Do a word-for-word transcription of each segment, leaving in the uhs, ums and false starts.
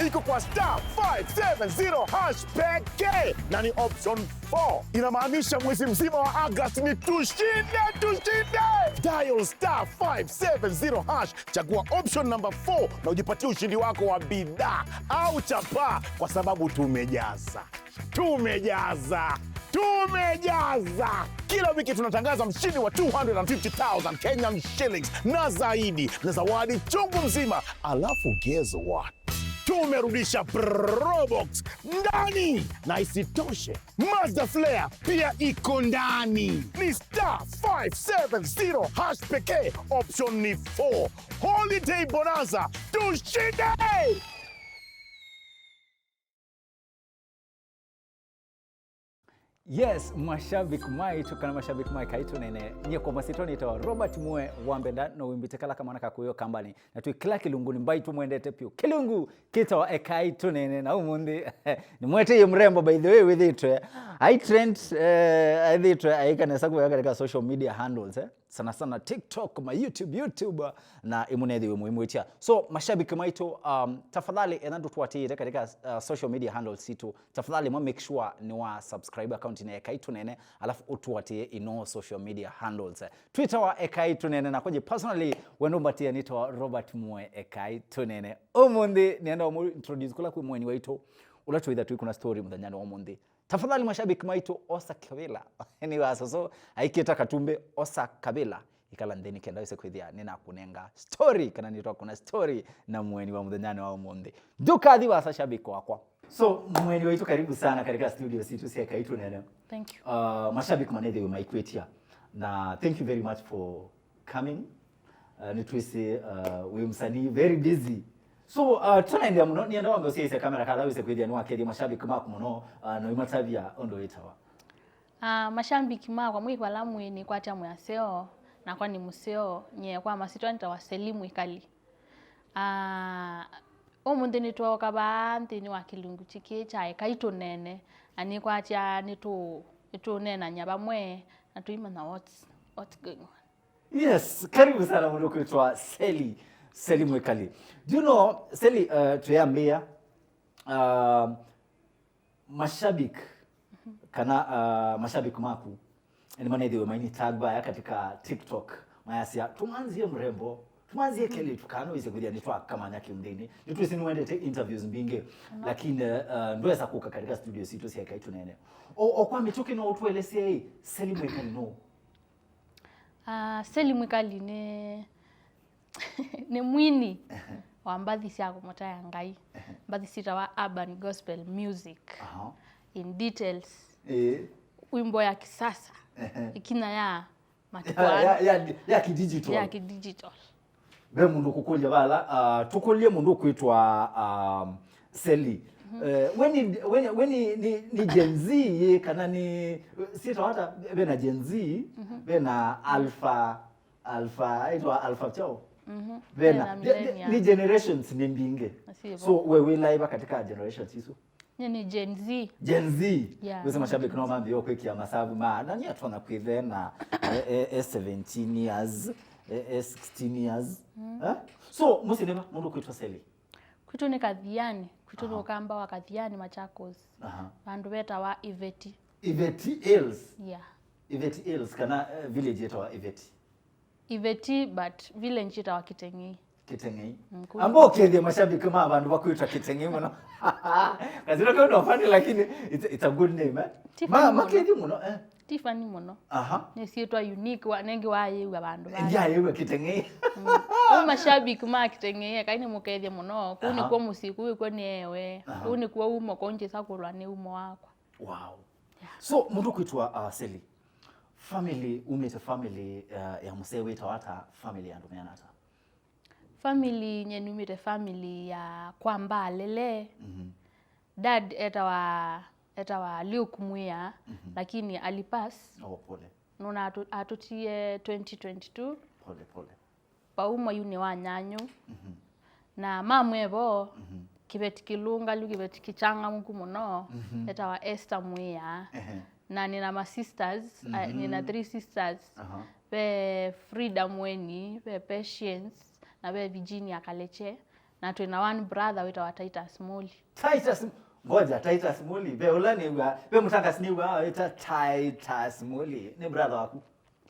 Iko kwa star five seven zero hash pekee, na ni option four. Inamaanisha mwezi mzima wa August ni tushinde, tushinde. Dial star five seven zero hash, chagua option number four na ujipatie ushindi wako wa bidhaa au chapaa, kwa sababu tumejaza. Tumejaza! Tumejaza! Kila wiki tunatangaza mshindi wa two hundred fifty thousand Kenyan shillings na zaidi, na zawadi chungu mzima. Alafu guess what? Tumerudisha Probox ndani! Na isitoshe, Mazda Flare pia iko ndani. Ni star five seven zero hash pekee, option ni four. Holiday Bonanza, tushinde! Yes, mashabiki maitũ kana mashabiki ma Ekai Tũneene, nyie kwa masitwa nĩtawa Robert Mue wa Mbenda, no wimbite kala kamwana ka kuyo kambani, na twĩ kĩla kĩlungu nĩ mbai tũmwendete piũ. Kĩlungu kĩtawa Ekai Tũneene, na ũmũnthĩ nĩmwetĩie mrembo, by the way, wĩthĩtwe ai trend, eh, aithĩtwe aika nesa kũvea katika social media handles, eh? Sana sana TikTok, ma YouTube, YouTube, na ĩmũnethĩwe mũimwĩtya. So, mashabiki maitũ, um, tafadhali, ena ndũtũatĩĩte katika, uh, social media handles sitũ, tafadhali mwa make sure nĩ wa subscribe account ya Ekai Tũneene, alafu ũtũatĩĩe in all social media handles. Twitter wa Ekai Tũneene, na kwenye personally, wendo mbatia nĩtawa Robert Mue Ekai Tũneene. Ũmũnthĩ, nĩenda ũmũ introduce kũla kwĩ mũeni waitũ, ũla twĩtha twĩkũna story mũthenyanĩ wa ũmũnthĩ. Tafadhali mashabiki maitũ, osa kavĩla. Nĩ wa soso aikĩta katumbĩ, osa kavĩla. Ikala nthĩ nĩ kenda wĩse kwĩthĩa nĩnakũnenga story, kana nĩtwakũna story na mũeni wa mũthenyanĩ wa ũmũnthĩ. Ndũkathi vasa, shabiki wakwa. So, mũeni waitũ, karibu sana katika studio sitũ sya Ekai Tũneene. Thank you. Uh, mashabiki manethĩwe maikwĩtya. Na thank you very much for coming. Uh, nĩtwĩsĩ, uh, wĩ msanii very busy. So, uh, tũnaendeea mũno, nĩenda wambe ũsyaĩĩsya kamera katha wĩse kwĩthĩa nĩwakethya mashabiki maku mũno, uh, na ũimatavya ũndũ wĩtawa. Ah, mashabiki makwa mwĩ vala mwĩ, nĩkwatya mwĩ aseo, nakwa nĩ mũseo, nyie kwa masitwa nĩtawa Seli Mwikali. Ah, ũmũnthĩ nĩtwooka vaa nthĩnĩ wa kĩlungu kĩkĩ kya Ekai Tũneene, na nĩkwatya nĩtũ-, nĩtũneenany'a vamwe, na tũimanya what's, what's going on. Yes, karibu sana mũndũ kwĩtwa Seli, Seli Mwikali. Do you know, Seli, uh, twĩambĩĩa, uh, mashabiki kana, uh, mashabiki maku nĩmanethĩwe maini tag vaya katika TikTok, mayasya, "Tũmanzie mrembo, tũmanzie kelĩtu kana wĩse kwĩthĩa nĩtwakamanya kĩũnthĩnĩ." Nĩtwĩsĩ nĩwendete interviews mbingĩ, lakini, uh, ndwesa kũka katika studio sitũ sya Ekai Tũneene. O, o kwa mĩtũkĩ no ũtũelesye, Seli Mwikali nũũ? Ah, Seli Mwikali nĩ, nĩ mwini wa mbathi sya kũmũtaĩa Ngai. Mbathi syĩtawa urban gospel music. Aha. In details. Ĩĩ. Wimbo ya kisasa. Ehe. Ĩkinya ya matukũ ya, ya, ya, ya kidigital. Ya kidigital. Ve mũndũ kũkũlya vala, uh, tũkũlye mũndũ ũkwĩtwa, um, Seli. Eh, we ni, we ni, we ni, ni, ni Gen Z, ĩ, kana ni, syĩtawa ata, ve na Gen Z, ve na Alpha, Alpha, aitwa Alpha chao. Ve na, ve na ni, ni millennials. Generations nĩ mbingĩ. Asi vo. So, we wĩ laiva katika generations isu? Nyie ni Gen Z. Gen Z. Yeah. Wĩsĩ mashabiki no mambĩĩe kwĩkĩa masavu ma, na nĩ atona kwĩthĩa na, eh, eh, eh, seventeen years, eh, eh, sixteen years. Eh? So, mũsyĩ nĩ va, mũndũ kwĩtwa Seli? Kwitũ nĩ Kathiani. Kwitũ nĩ Ũkamba wa Kathiani, Machakos. Aha. Vandũ vetawa Iveti. Iveti Hills? Yeah. Iveti Hills, kana, eh, village yetawa Iveti? Iveti, but village yetawa Kiteng'ei. Kiteng'ei. Mm, kũu. Amba ũkethie mashabiki ma vandũ vakwĩtwa Kiteng'ei mũno. Kasino kau no funny, lakini it's, it's a good name, eh? Ti funny mũno. Makethie mũno, eh? Ti funny mũno. Aha. Nĩ syĩtwa unique, wa, nengi wayĩw'a vandũ vaya. Ndiayĩw'a Kiteng'ei. Mm. Kũu mashabiki ma Kiteng'ei, Ekai nĩmũkethye mũno. Kũu nĩkw'o mũsyĩ, kũu ĩkw'o nĩ ewe. Aha. Kũu nĩkw'o umo, kũu njĩsa kũlwa nĩ umo wakwa. Wow. Yeah. So, mũndũ kwĩtwa, uh, Seli, family, umĩte family, uh, ya mũsee wĩtawa ata, family ya andũ meana ata? Family, nyie numĩte family ya kwa Mbalele. Mhm. Dad etawa, etawa Luke Mwia, mhm, lakini alipass. Oh, pole. Nũna atu-, atũtie twenty twenty-two. Pole, pole. Vau mweinĩ wa nyanyũ. Mhm. Na mamwe vo, mhm, kĩveti kĩlũngalu, kĩveti kĩchangamũku mũno, mhm, etawa Esther Mwia. Ehe. Na nĩna ma sisters, a, mhm, nĩna three sisters. Aha. Ve Frida Mweni, ve Patience, na ve Virginia Kaleche. Na twĩ na one brother wĩtawa Titus Muli. Titus, ngoja, Titus Muli. Ve ũla nĩw'a, ve mũtangasi nĩw'a wĩta Titus Muli. Nĩ brother waku?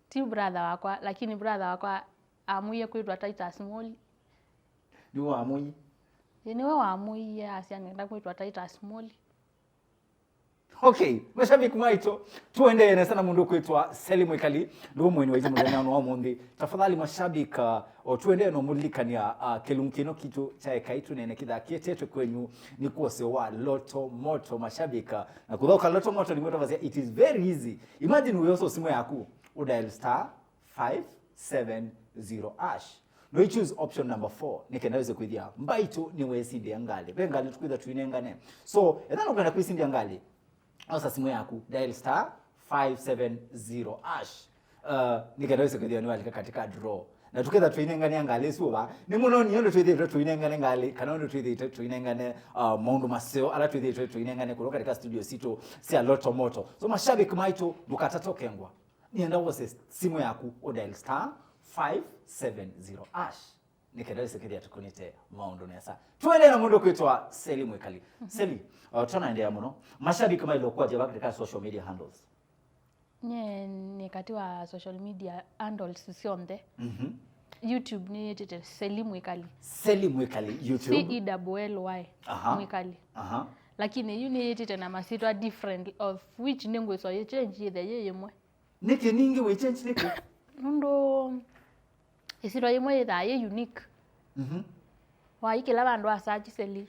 Ti brother wakwa, lakini brother wakwa amwĩie kwĩtwa Titus Muli. Nĩwe wamwĩie? Ĩ, nĩwe wamwĩie asya nenda kwĩtwa Titus Muli. Okay, mashabiki maitũ, tũendee nesa na mũndũ kwĩtwa Seli Mwikali, nĩwe mũeni waitũ mũthenya wa ũmũnthĩ. Tafadhali mashabiki, uh, o tũendee no mũlilikania, uh, kĩlungu kĩno kitũ kya Ekai Tũneene kĩthaa kĩetetwe kwenyu nĩ kwoseo wa Lotto Moto mashabiki. Na kũthaũka Lotto Moto nĩmwe tavasya, it is very easy. Imagine wĩosa simũ yaku, ũdial star five seven zero hash. No choose option number four, nĩ kenda wĩse kwĩthĩa mbaitũ nĩwesindĩa ngalĩ. Ve ngalĩ tũkwĩtha tũinengane. So, ethĩwa nũkwenda kwĩsindĩa ngalĩ, osa simũ yaku, dial star five seven zero hash. Uh, nĩ kenda wĩse kwĩthĩa nĩwalika katika draw. Na tũketha tũinengane ngalĩ isu va. Nĩ mũno nĩ ũndũ twĩthĩtwe tũinengane ngalĩ, kana ũndũ twĩthĩtwe tũinengane, uh, maũndũ maseo, ala twĩthĩtwe tũinengane kũlũ katika studio sitũ sya Lotto Moto. So, mashabiki maitũ, ndũkatate ũkengwa. Nĩenda wose simũ yaku, ũdial star five seven zero hash. Nĩ kenda wĩse kwĩthĩa tũkũnĩte maũndũ nesa. Tũendee na mũndũ kwĩtwa Seli Mwikali. Seli, uh, tũnaendeea mũno. Mashabiki maĩle ũkwatya va katika social media handles? Nye nĩ katĩ wa social media handles syonthe. Mhm. YouTube nĩyĩtĩte Seli Mwikali. Seli Mwikali, YouTube. C E double L Y. Aha. Mwikali. Aha. Lakini yu nĩyĩtĩte na masitwa different, of which nĩngwĩswa yĩ change yĩthe yĩ yĩmwe. Nĩkĩ ningĩ wĩ change nĩkĩ? Nũndũ ĩsitwa yĩmwe yĩthaa yĩ unique. Mhm. Waikĩla vandũ wa search Seli.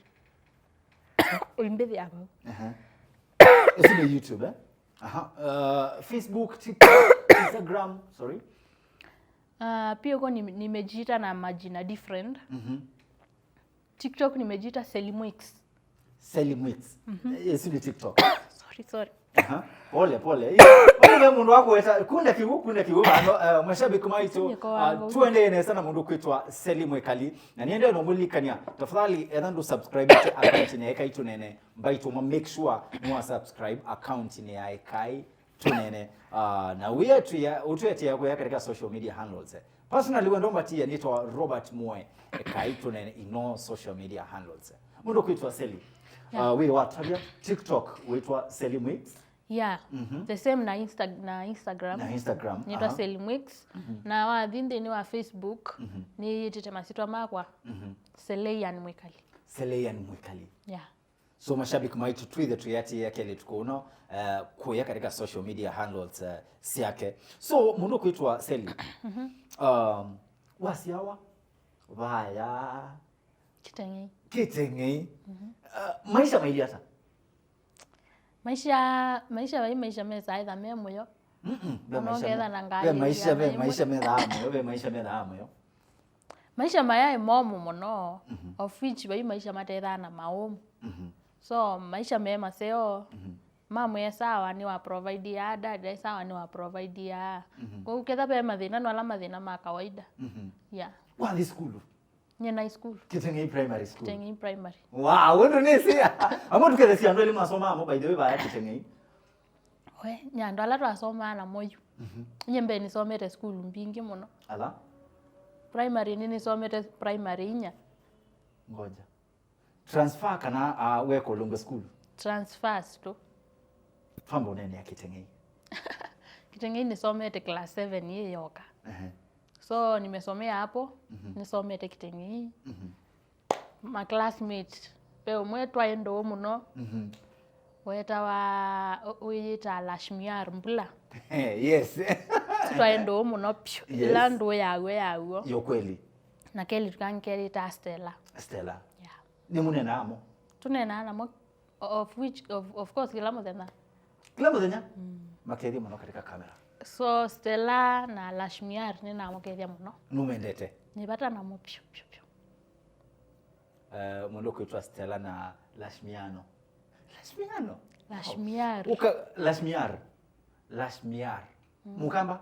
Ũimbĩthĩa vau. Aha. Ĩsu nĩ YouTube, eh? Aha. Uh, Facebook, TikTok, Instagram, sorry. Uh, pia huko ni- nimejiita na majina different. Mhm. TikTok nimejiita Selimwix. Selimwix. Eh, ĩsu nĩ TikTok. Sorry, sorry. Aha. Pole, pole. Hiyo, pole ve mũndũ wakuweta, kunda kiwu, kunda kiwu, ano, eh, mashabiki maitũ, Niko ah, wangu. Tũendee nesa na mũndũ kwĩtwa Seli Mwikali. Na nĩendee no mũlilikania, tafadhali, etha ndũ subscribe account ya Ekai Tũneene, mbaitũ ma make sure nĩwa subscribe account ya Ekai Tũneene. Ah, na wĩetwĩa, ũtwĩetĩe kũya katika social media handles. Personally, wendo mbatia nĩtawa Robert Mwe, Ekai Tũneene in all social media handles. Mũndũ kwĩtwa Seli. Yeah. Uh, wĩ watavya TikTok wĩtwa Seli Mwix. Yeah. Mhm. The same na Insta na Instagram. Na Instagram. Nĩtwa aha. Seli Mwix. Mhm. Na wathi nthĩnĩ wa Facebook, mhm, nĩyĩtĩte masitwa makwa. Mhm. Seleian Mwikali. Seleian Mwikali. Yeah. So mashabiki maitũ twĩthe twĩatĩĩa kelĩtu kũu no, eh, kũya katika social media handles, eh, syake. So mũndũ kwĩtwa Seli. Mhm. Um, wasyawa vaya Kiteng'ei. Kiteng'ei. Mhm. Uh, maisha maili ata? Maisha, maisha vai maisha mesaĩtha me mũyo. Mm-mm, ve maisha me- Ũnongethana ngalĩ ve maisha, ve maisha methaa mũyo, ve maisha methaa mũyo. Maisha mayaĩ momũ mũno, mhm, of which vai maisha matethaa na maũmũ. Mhm. So maisha me maseo, mhm, mom e sawa nĩ wa provide ya, dad e sawa nĩ wa provide ya. Mhm. Kwoou ketha ve mathĩna, no ala mathĩna ma kawaida. Mhm. Yeah. Wathi sukulu? Nye naĩ sukulu. Kiteng'ei Primary School. Kiteng'ei Primary. Wow, ũndũ nĩsĩ. Amwe tũkethesya andũ elĩ masomaa mo, by the way, vaya Kiteng'ei. We, nye andũ ala twasomaa namo yu. Mhm. Nye mbee nĩsomete sukulu mbingĩ mũno. Ala? Primary nĩ nĩsomete primary inya. Ngoja. Transfer kana, uh, weka ũlũngwe sukulu? Transfers tu. Twamba ũneenea Kiteng'ei. Kiteng'ei nĩsomete class seven yĩ yoka. Ehe. So nimesomea hapo, mhm, nisomete Kiteng'ei. Mhm. Ma classmate, ve ũmwe twaĩ ndũũ mũno. Mhm. Wetawa, ũ-, ũyĩtaa Lashmiar Mbula. Yes. Twaĩ ndũũ mũno piũ. Yes. Ĩla ndũũ yaw'o yaw'o. Yo kweli. Na kelĩtu kangĩ keĩtaa Stella. Stella. Yeah. Nĩmũneenaa mo? Tũneenaa namo. Of which, of, of course, kĩla mũthenya. Kĩla mũthenya? Mm. Makethya mũno katika kamera. So, Stella na Lashmiar nĩnamũkethya mũno. Nũmendete? Nĩ vata namo piũ, piũ, piũ. Eh, mũndũ kwĩtwa Stella na Lashmiano. Lashmiano? Lashmiar. Uka, Lashmiar. Lashmiar. Mm. Mũkamba?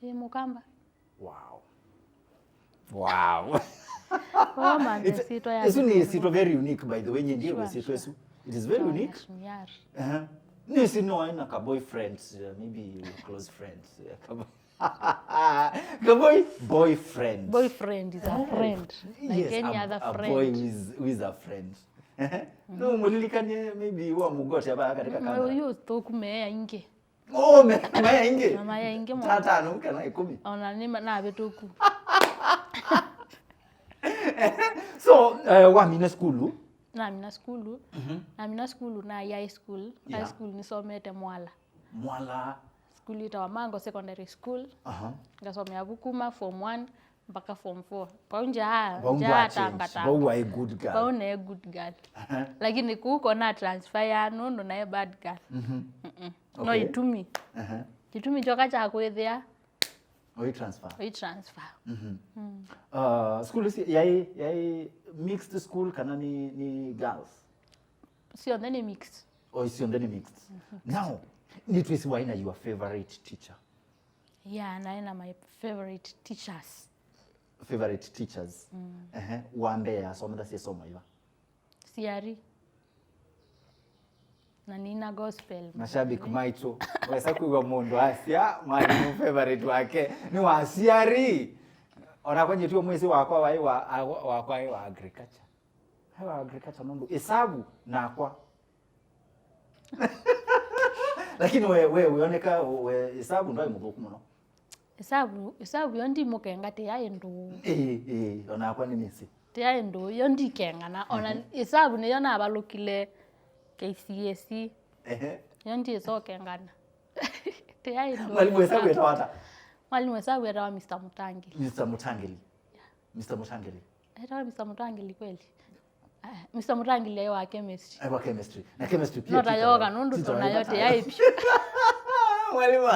Ĩ, Mũkamba. Wow. Wow. Wamanthe It's- ĩsyĩtwa ya ĩsu nĩ ĩsyĩtwa very unique, by the way, nyie ndiĩ sure, ĩsyĩtwa ĩsu. It is very unique. Lashmiar. Uh-huh. Nĩsĩ no ena ka boyfriend, uh, maybe close friend, uh, ka boy- Kavoi, boyfriend. Boyfriend is a friend. Like Yes, any a, other a friend. Boy is, is a friend. Ehe. No mũlilikanie maybe wa mũgote aba katika Mm, kamera. Ũyũ ũthũku meya ingĩ. Oh, me, me ingi. Na maya ingĩ mũno. Tata no kana ikumi. Ona nĩ ma- navĩtũku. So, uh, wamina skulu? Namina skulu. Namina skulu na high school. High Yeah. School nisomete Mwala. Mwala. School itawa Mango Secondary School. Aha. Ngasomea vu kuma form one mpaka form four. Pau njaa Vau njaa ngwa change. Tangatanga. Vau wa a good girl. Pau ne good girl. Lakini kuko na transfer ya nũndũ nae bad girl. Mm-mm. No Okay. Itumi. Aha. Itumi kyoka kya kwĩthĩa Oi transfer. Oi transfer. Uh, school isi yai yai mixed school kana ni ni girls? Sionthe nĩ mixed. Oi sionthe ni mixed. Now, nitwisi waina your favorite teacher. Yeah, naĩ na my favorite teachers. Favorite teachers. Ehe, wa mbee asomethasya somo iva? Siari. Na nina gospel. Mashabiki maitũ, wesa kwĩw'a mũndũ asya mwalimu favorite wake nĩ wa siari. Onakwa nyĩtue mwĩsĩ wakwa waĩ wa, wakwa waĩ wa agriculture. Aĩ wa agriculture nũndũ ĩsavu nakwa. Lakini we, we wĩoneka we ĩsavu ndwaĩ mũthũku mũno. Ĩsavu ĩsavu yo ndimũkenga tĩya ĩndũ. Ĩĩ, ĩĩ, onakwa nĩ mĩsĩ. Tĩya ĩndũ yo ndikengana ona ĩsavu nĩyo navalũkile K C S E. Ehe. Yo ndisokengana. Tĩya ĩndũ. Mwalimu ĩsavu etawa ata? Mwalimu ĩsavu etawa Mister Mutangili. Mister Mutangili. Mister Mutangili. Etawa Mister Mutangili kweli. Ah, Mister Mutangili aĩ wa chemistry. Aĩ wa chemistry. Na chemistry pia. Nota yoga nũndũ tona yote yaĩ pyu. Mwalimu.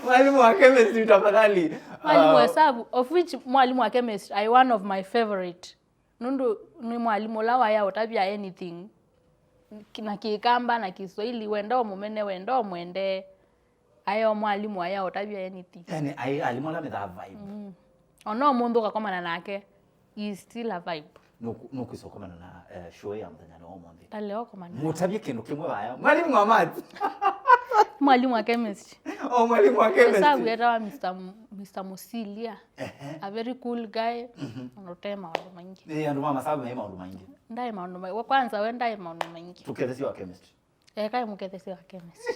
Mwalimu wa chemistry tafadhali. Mwalimu wa hesabu, of which mwalimu wa chemistry aĩ one of my favorite. Nũndũ nĩ mwalimu ũla waya ũtavya anything. Na Kĩkamba na Kiswahili, wenda ũmũmene, wenda ũmwende. Aĩ o mwalimu aya ũtavya anything. Yani aĩ alimũ ala methaa vibe. Mm. Ona ũmũnthĩ ũkakomana nake, he is still a vibe. Nũkwĩsa ũkomana na eh, show ya mũthenya wa ũmũnthĩ. Ndalea ũkomana. Mũtavye kĩndũ kĩmwe vaya. Mwalimu wa maths. Mwalimu wa chemistry. O mwalimu wa chemistry. Esa wĩtawa Mister M- Mister Musilia. Ehe. A very cool guy. Ona ũte maũndũ maingĩ. Nĩ andũ ma masabu me maũndũ maingĩ. Ndaĩ maũndũ maingĩ. Kwanza we ndaĩ maũndũ maingĩ. Tũkethesya wa chemistry. Eka mũkethesya wa chemistry.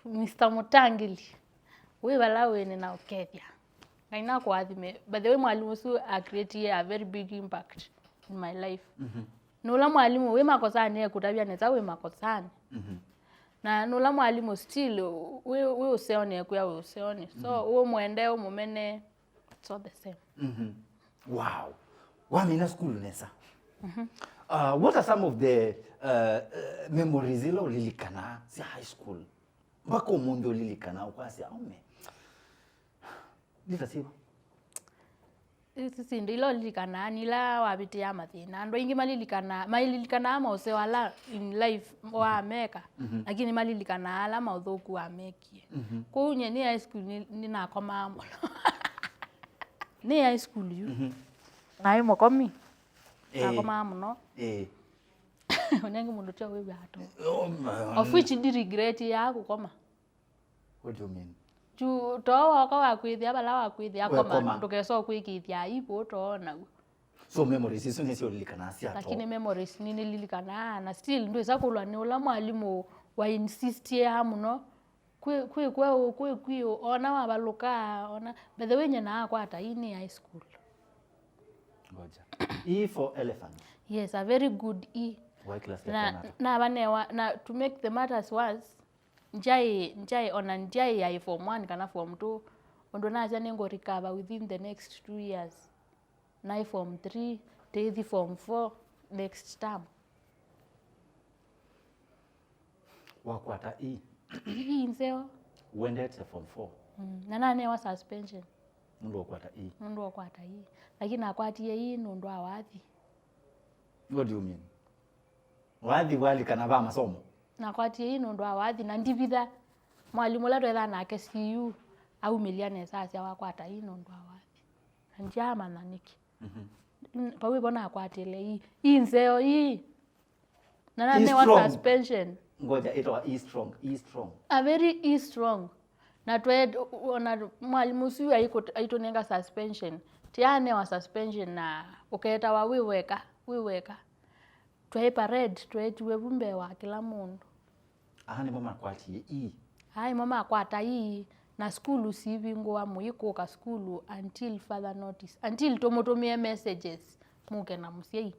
Mister Mutangili. Wĩ vala wĩ nĩnaũkethya. Ngai nakũathime. By the way, mwalimu ũsu a created a very big impact in my life. Nũla mwalimu wĩ makosanĩ ekũtavya nesa wĩ makosanĩ. Na nũla mwalimu still wĩ wĩ ũseonĩ ekwĩa wĩ ũseonĩ. So ũmwende ũmũmene. It's all the same. Wow. Wamina school nesa. Uh, what are some of the uh, uh, memories ila ulilikanaa sya high school? Mpaka ũmũnthĩ ulilikanaa ũkwasya ome. Litasiwa. Ici syĩndũ ila ulilikanaa nĩ ila wavĩtĩa mathĩna. Andũ aingĩ malilikanaa malilikanaa maũseo ala in life wameka, lakini malilikanaa ala maũthũku wamekie. Kwoou nyie nĩ high school nĩ- nĩnakomaa mũno. Nĩ high school yu. Naĩ mũkomi. Nakomaa mũno. Eh. Ũnenge mũndũ tio wĩw'aa too. Oh, man. Of which ndi regret ya kũkoma. What do you mean? Juu too woka wakwĩthĩa vala wakwĩthĩa We koma koma. Ndũkesa ũkwĩkĩthya aibu too nau. So memories isu nĩsyo ulilikanaa sya too. Lakini memories nĩnĩlilikanaa na still ndwĩsa kũlwa nĩ ũla mwalimũ wa insistie mũno. Kwĩ kwĩ kwĩ kwĩ kwĩ ona wavalũka ona by the way nyina akwata hii nĩ high school. Ngoja. E for elephant. Yes, a very good E. Why class Na like na vanewa na to make the matters worse, njai njai ona njai ya form one kana form two. Ũndũ nasya nĩngũ recover within the next two years. Naĩ form three, tĩthi form four next term. Wakwata E. Ii nzeo. Uendete form four. Mm. Na nanewa suspension. Nũndũ wakwata E. Nũndũ wakwata E. Lakini nakwatie E nũndũ wa wathi. What do you mean? Wathi walikana va masomo? Nakwatie E nũndũ wa wathi na ndivitha. Mwalimũ ũla twethaa nake C U aumĩlya nesa asya wakwata E nũndũ wa wathi. Na ndyaamanya nĩkĩ. N- vau ĩvo nakwatĩle E. E nzeo E. Na nanewa Strong. Suspension. Ngoja ĩtawa E strong, E strong. A very E strong. Na twe-, ona mwalimũ ũsu aikũ-, aitũnenga suspension. Tĩanewa suspension na ũketawa wĩ weka, wĩ weka. Twaĩ parade, tweetiwe vu mbee wa kĩla mũndũ. Aa nĩmo makwatie E. Aa nĩmo makwata E, na sukulu siivingũa, mũikũka sukulu until further notice. Until tũmũtũmĩe messages, mũke na mũsyai.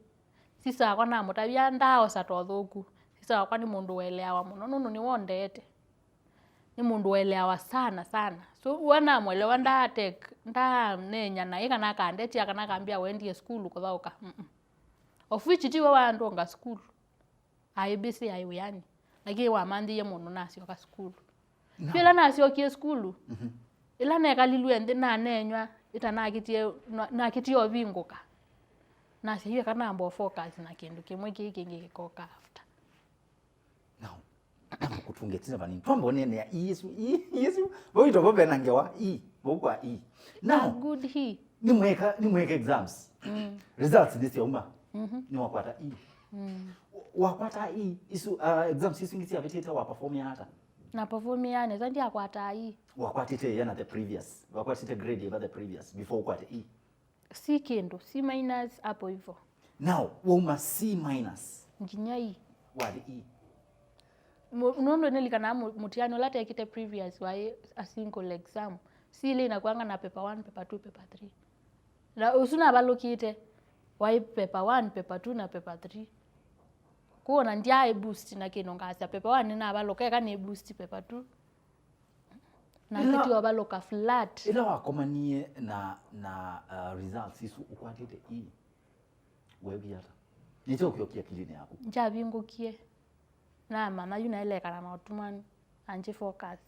Sisa wakwa namũtavya ndaaosa ta ũthũku. Sisa wakwa nĩ mũndũ ũeleawa mũno, nũndũ nĩwe ũndeete. Nĩ mũndũ ũeleawa sana, sana. So, we namũelewa, ndaa take, ndaanenya naĩ kana akandetia kana akambĩa wendie sukulu kũthaũka. Mm-mm. Of which tiwe wandũnga sukulu. Aĩ busy, aĩ wĩanĩ. Lakini wamanthĩie mũndũ nasyoka sukulu. No. Yu ĩla nasyokie sukulu, mhm, ĩla nekalilw'e nthĩ naneenywa, ĩtanakĩtie, na-, nakĩtie ũvingũka. Nasya, yu eka namba focus na kĩndũ kĩmwe kĩĩ kĩngĩ kĩkoka after. Now, kũtungĩtĩte vanini. Twamba ũneenea E ĩsu, E, E ĩsu. Vau ito vo vena ngewa, E. Vau kwa E. Now, a good E. Nĩmweka, nĩmweka exams. Mm. Results nĩsyauma. Mhm. Nĩwakwata E. Mm. Wakwata E, isu, uh, exams isu ingĩ syavĩtĩte wa perform ata? Na perform ya nesa, ndyakwata E. Wakwatĩte ya na the previous. Wakwatĩte grade ĩva the previous before ũkwate E. Si kĩndũ, C minus hapo hivyo. Now, wauma C minus. Nginya E. Wathi E. Mu-, nũndũ nĩlikanaa mu-, mũtiani ũla tekĩte previous waĩ a single exam. C ile inakuanga na paper one, paper two, paper three. Na ũsu navalũkĩte, waĩ paper one, paper two na paper three. Kwoou ona ndyaĩ boost na kĩndũ ngasya paper one nĩnavalũka, eka nĩ boost paper two. Na ĩla, kĩtiovalũka flat. Ĩla wakomanie na, na, uh, results isu ũkwatĩte E, weewie ata? Nĩ kyaũ kyokie akilinĩ yaku? Ndyavingũkie. Namanya yu naelekana na ũtumanu. Anji focus.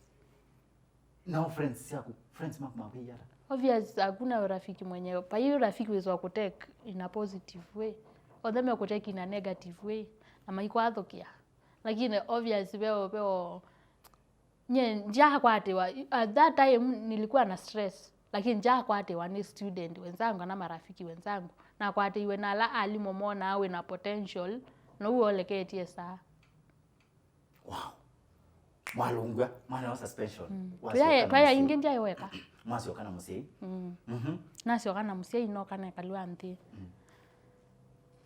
Nao friends syaku, friends maku makwĩie ata? Obvious, hakuna rafiki mwenye, vai rafiki wĩswa kũtake in a positive way. Othe mekũtake in a negative way. Na maikwathũkĩa. Lakini obvious veo, veo, nye ndyakwatĩwa, at that time nilikuwa na stress, lakini ndyakwatĩwa nĩ student wenzangu kana marafiki wenzangu. Nakwatĩiwe na ala alimũ monaa wĩna potential, na ũu oleketie saa. Wow. Mwalũngw'a, mwanewa suspension. Mm. Wasyoka na twaya mũsyai. Ingĩ ndyaĩ weka. Mwasyoka na mũsyai. Mm. Mhm. Nasyoka na mũsyai, noka nekalw'a nthĩ. Mm.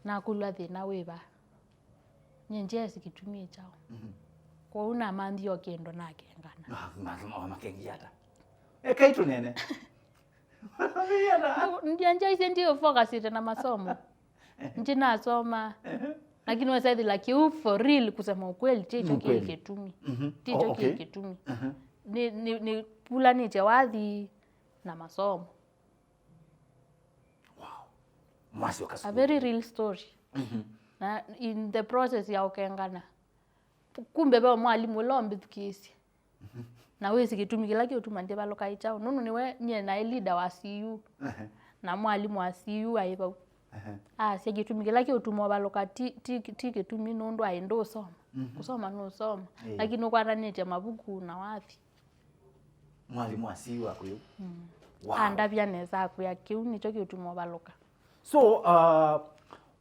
Nakũlw'a thĩna wĩva. Nye ndyesĩ kĩtumi kyaũ. Mhm. Kwoou namanthie o kĩndũ nakengana. Ma-, ma-, ma-, makengie ata? Ekai tũnene. Makengie ata? Ndia njaisye ndi focusĩte na masomo. Nji nasoma. Ehe. Lakini wesethĩla kĩu for real, kusema ukweli, ti kyo kĩĩ kĩtumi. Mhm. Ti kyo kĩĩ kĩtumi. Aha. Nĩ, nĩ, nĩ pulanĩtye wathi na masomo. Wow. Mwasyoka sukulu. A very real story. Mhm. Na in the process ya ũkengana, kumbe ve mwalimũ ũla ũmbĩthukĩĩsye. Mhm. Na wĩsĩ kĩtumi kĩla kĩũtuma ndĩvalũka ĩ kyaũ. Nũndũ nĩwe nyie naĩ leader wa C U. Ehe. Na mwalimũ wa C U aĩ vau. Ehe. Asya kĩtumi kĩla kĩũtuma ũvalũka ti, ti, ti kĩtumi nũndũ aĩ ndũsoma. Mhm. Kũsoma nũsoma. Ĩĩ. Lakini ũkwatanĩtye mavuku na wathi. Mwalimũ wa C U akwĩu. Mm. Wow. Andavya nesa akwĩa kĩu nĩkyo kĩũtuma ũvalũka. So, uh,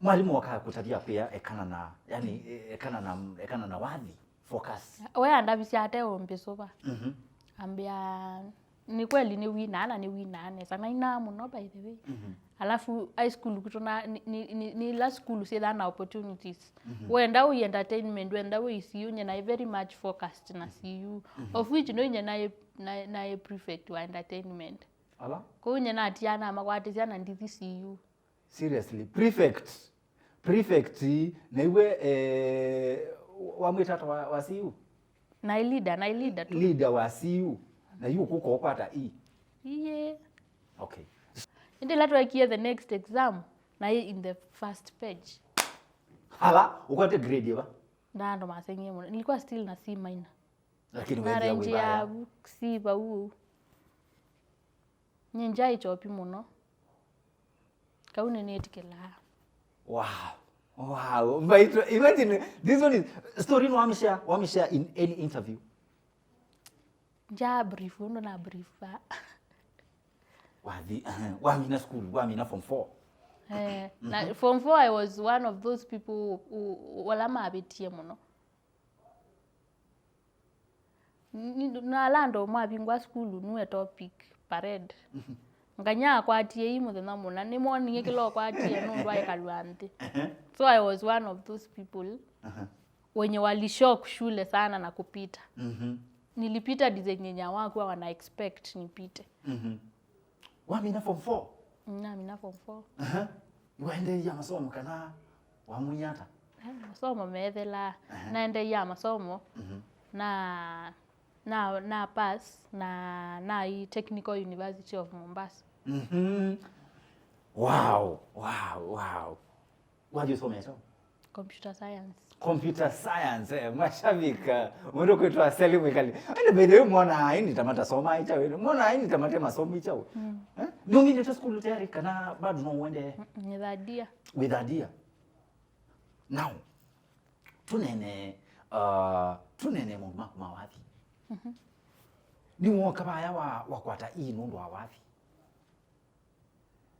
mwalimũ okaa kũtavya akwĩa ekana na, yani, e-, ekana na, ekana na wathi, focus. We andavisya ate ũmbĩsũva. Mhm. Ambĩa, nĩ kweli nĩ winaa na nĩ winaa nesa. Na inaa mũno, by the way. Mhm. Alafu high school kũtũ na, nĩ, nĩ, nĩ, nĩ ila school syĩthaa na opportunities. Mhm. Wenda wĩ entertainment, wenda wĩ C U, nye naĩ very much focused na C U. Mhm. Of which no nye naĩ, naĩ, naĩ prefect wa entertainment. Ala? Kwoou nye natiaa namakwatĩsya na ndithi C U. Seriously, prefect. Prefect, na iwe, eh, wamwĩta ata wa, wa C U? Naĩ leader, naĩ leader tu. Leader wa C U. Na yu kũka ũkwata E? Iye. Okay. Ĩndĩ ĩla twekie the next exam, naĩ in the first page. Hala, ũkwate grade ĩva? Na andũ maseng'ie mũno. Nilikuwa still na C minor. Lakini wethĩa wĩ vaya. Narenjea C vau. Nye njaĩ chopi mũno. Kau nĩnĩtĩkĩlaa. Wow. Wow. But imagine, this one is, story ĩno wamĩshare, wamĩshare in any interview? Nja brief, ũndũ na brief va. Wathi, wamina school, wamina form four. Eh, na form four, I was one of those people who, who, ala mavĩtie mũno. Ni-, na ala andũ mwavingwa sukulu nue topic parade. Nganya akwatie ii mũthenya mũna, nĩmonie kĩla ũkwatie nũndũ aikalw'a nthĩ. So I was one of those people wenye walishock shule sana na kupita. Nilipita design yenye hawakuwa wana expect nipite. Wamina form four? Namina form four. Aha. Waendeea masomo kana wamwia ata? Eh, masomo meethela. Aha. Naendeea masomo. Na, na, na pass na, na i Technical University of Mombasa. Mhm. Wow, wow, wow. Wathi ũsomea kyaũ? Computer science. Computer science, eh, mashabiki, eh, mũndũ kwĩtwa Sally Mwikali. Ende by the way, mwana aini tamata soma ichawe. Mwana aini tamata masomo ichawe. Eh? Nũminĩte sukulu tayari kana bado no uende? Mm, nĩ third year. Wĩ third year. Now, tunene, uh, tunene maũndũ maku ma wathi. Nĩ woka vaya wa, wakwata ii nũndũ wa wathi?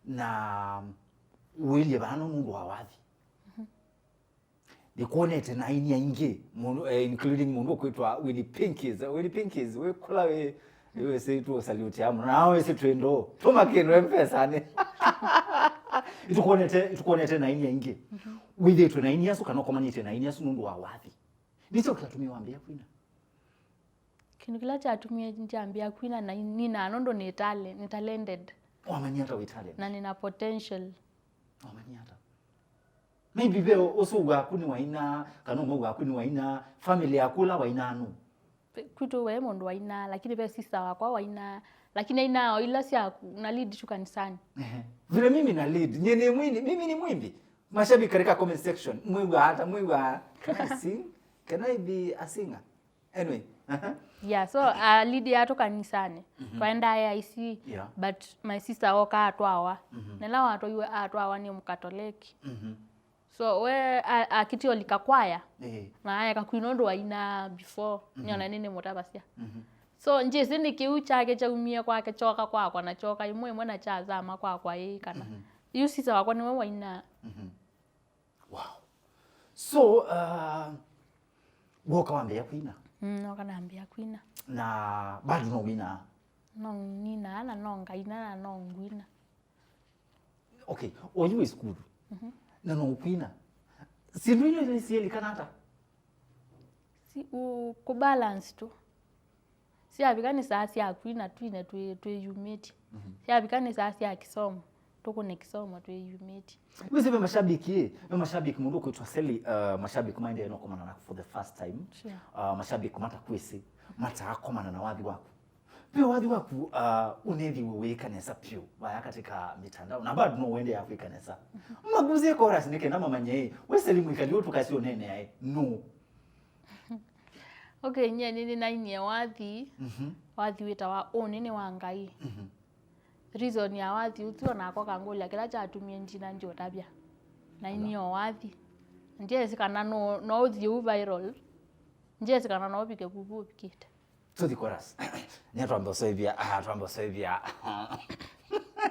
Na ũilye vano nũndũ wa wathi. Nĩkwonete na aini aingĩ, mũndũ, eh, including mũndũ ũkwĩtwa Willy Pinkies. Willy Pinkies, wĩ kũla wĩ, wĩsĩ tũsalute mũno. Na wĩsĩ twĩ ndũ. Tũma kĩndũ M-Pesa-nĩ. Ĩtũkwonete, ĩtũkwonete na aini aingĩ. Wĩthĩtwe na aini asu kana ũkomanĩte na aini asu nũndũ wa wathi? Nĩkyo kĩatũmie wambĩĩa kwina? Kĩndũ kĩla kyatumie ndyambĩa kwina na nina nũndũ nĩ tale-, nĩ talented. Wamanyie ata wĩ talent? Na nina potential. Wamanyie ata? Maybe ve ũsũu waku nĩ waina, kana ũmwe waku nĩ waina, family yaku ũla waina nũ? Kwitũ we mũndũ waina, lakini ve sister wakwa waina, lakini aina o ila sya ku-, na lead tu kanisani. Ehe. Vile mimi na lead, nye ni mwini, mimi ni mwimbi. Mashabiki katika comment section, mwigua hata, mwigua, can I sing? Can I be a singer? Anyway, aha. Yeah, so, uh, lead yatũ kanisani. Twaenda A I C, yeah, but my sister oka atwawa. Nela watwaiwe atwawa nĩ Mkatoleki. So, we a-, akiti olika kwaya. Eh. Na ayeka kwina ũndũ waina before. Nĩona nĩ nĩmũtavasya. So, njĩsĩ nĩ kĩu kyake kyaumie kwake kyoka kwakwa na kyoka ĩmwe ĩmwe na kyazama kwakwa ĩĩ kana. Yu sister wakwa nĩwe waina. Wow. So, uh, woka wambĩĩa kwina? Mm, noka nambĩĩa kwina. Na bado no wina? No nina, na no ngaina, na no ngwina. Okay, oyu wĩ sukulu. Na no ũkwina. Sindu ino nĩ sielikana ata? Si, u, ku balance tu. Syavika nĩ saa sya kwina twine twĩ, twĩyumĩtye. Syavika nĩ saa sya kĩsomo, tũkũne kĩsomo twĩyumĩtye. Wĩsĩ ve mashabiki, ĩ? Ve mashabiki mũndũ ũkwĩtwa Sally, uh, mashabiki maendee no kũmanana for the first time. Sure. Uh, mashabiki matakwĩsĩ, mataa kũmana na wathi waku. Ve wathi waku, uh, ũnethiwe wĩĩka nesa pyũ, vaya katika mitandao, na bado no ũendeea kwĩka nesa. Maguzie chorus nĩ kenda mamanye, ĩ, we Sally Mwikali ũtukasi ũneenea, ĩ, nũ? Okay, nyie nĩ, nĩnainie wathi, wathi wĩtawa Ũnene wa Ngai. Reason ya wathi ũsu onakwa kangũlya kĩla kyatumie ndina ndyũtavya. Nainie o wathi. Ndyesĩ kana no, no ũthiĩ u viral. Ndyesĩ kana no ũvike vuvu ũvikĩte. Tũthi chorus. Nĩ twambe ũseũvya, ah, twambe ũseũvya.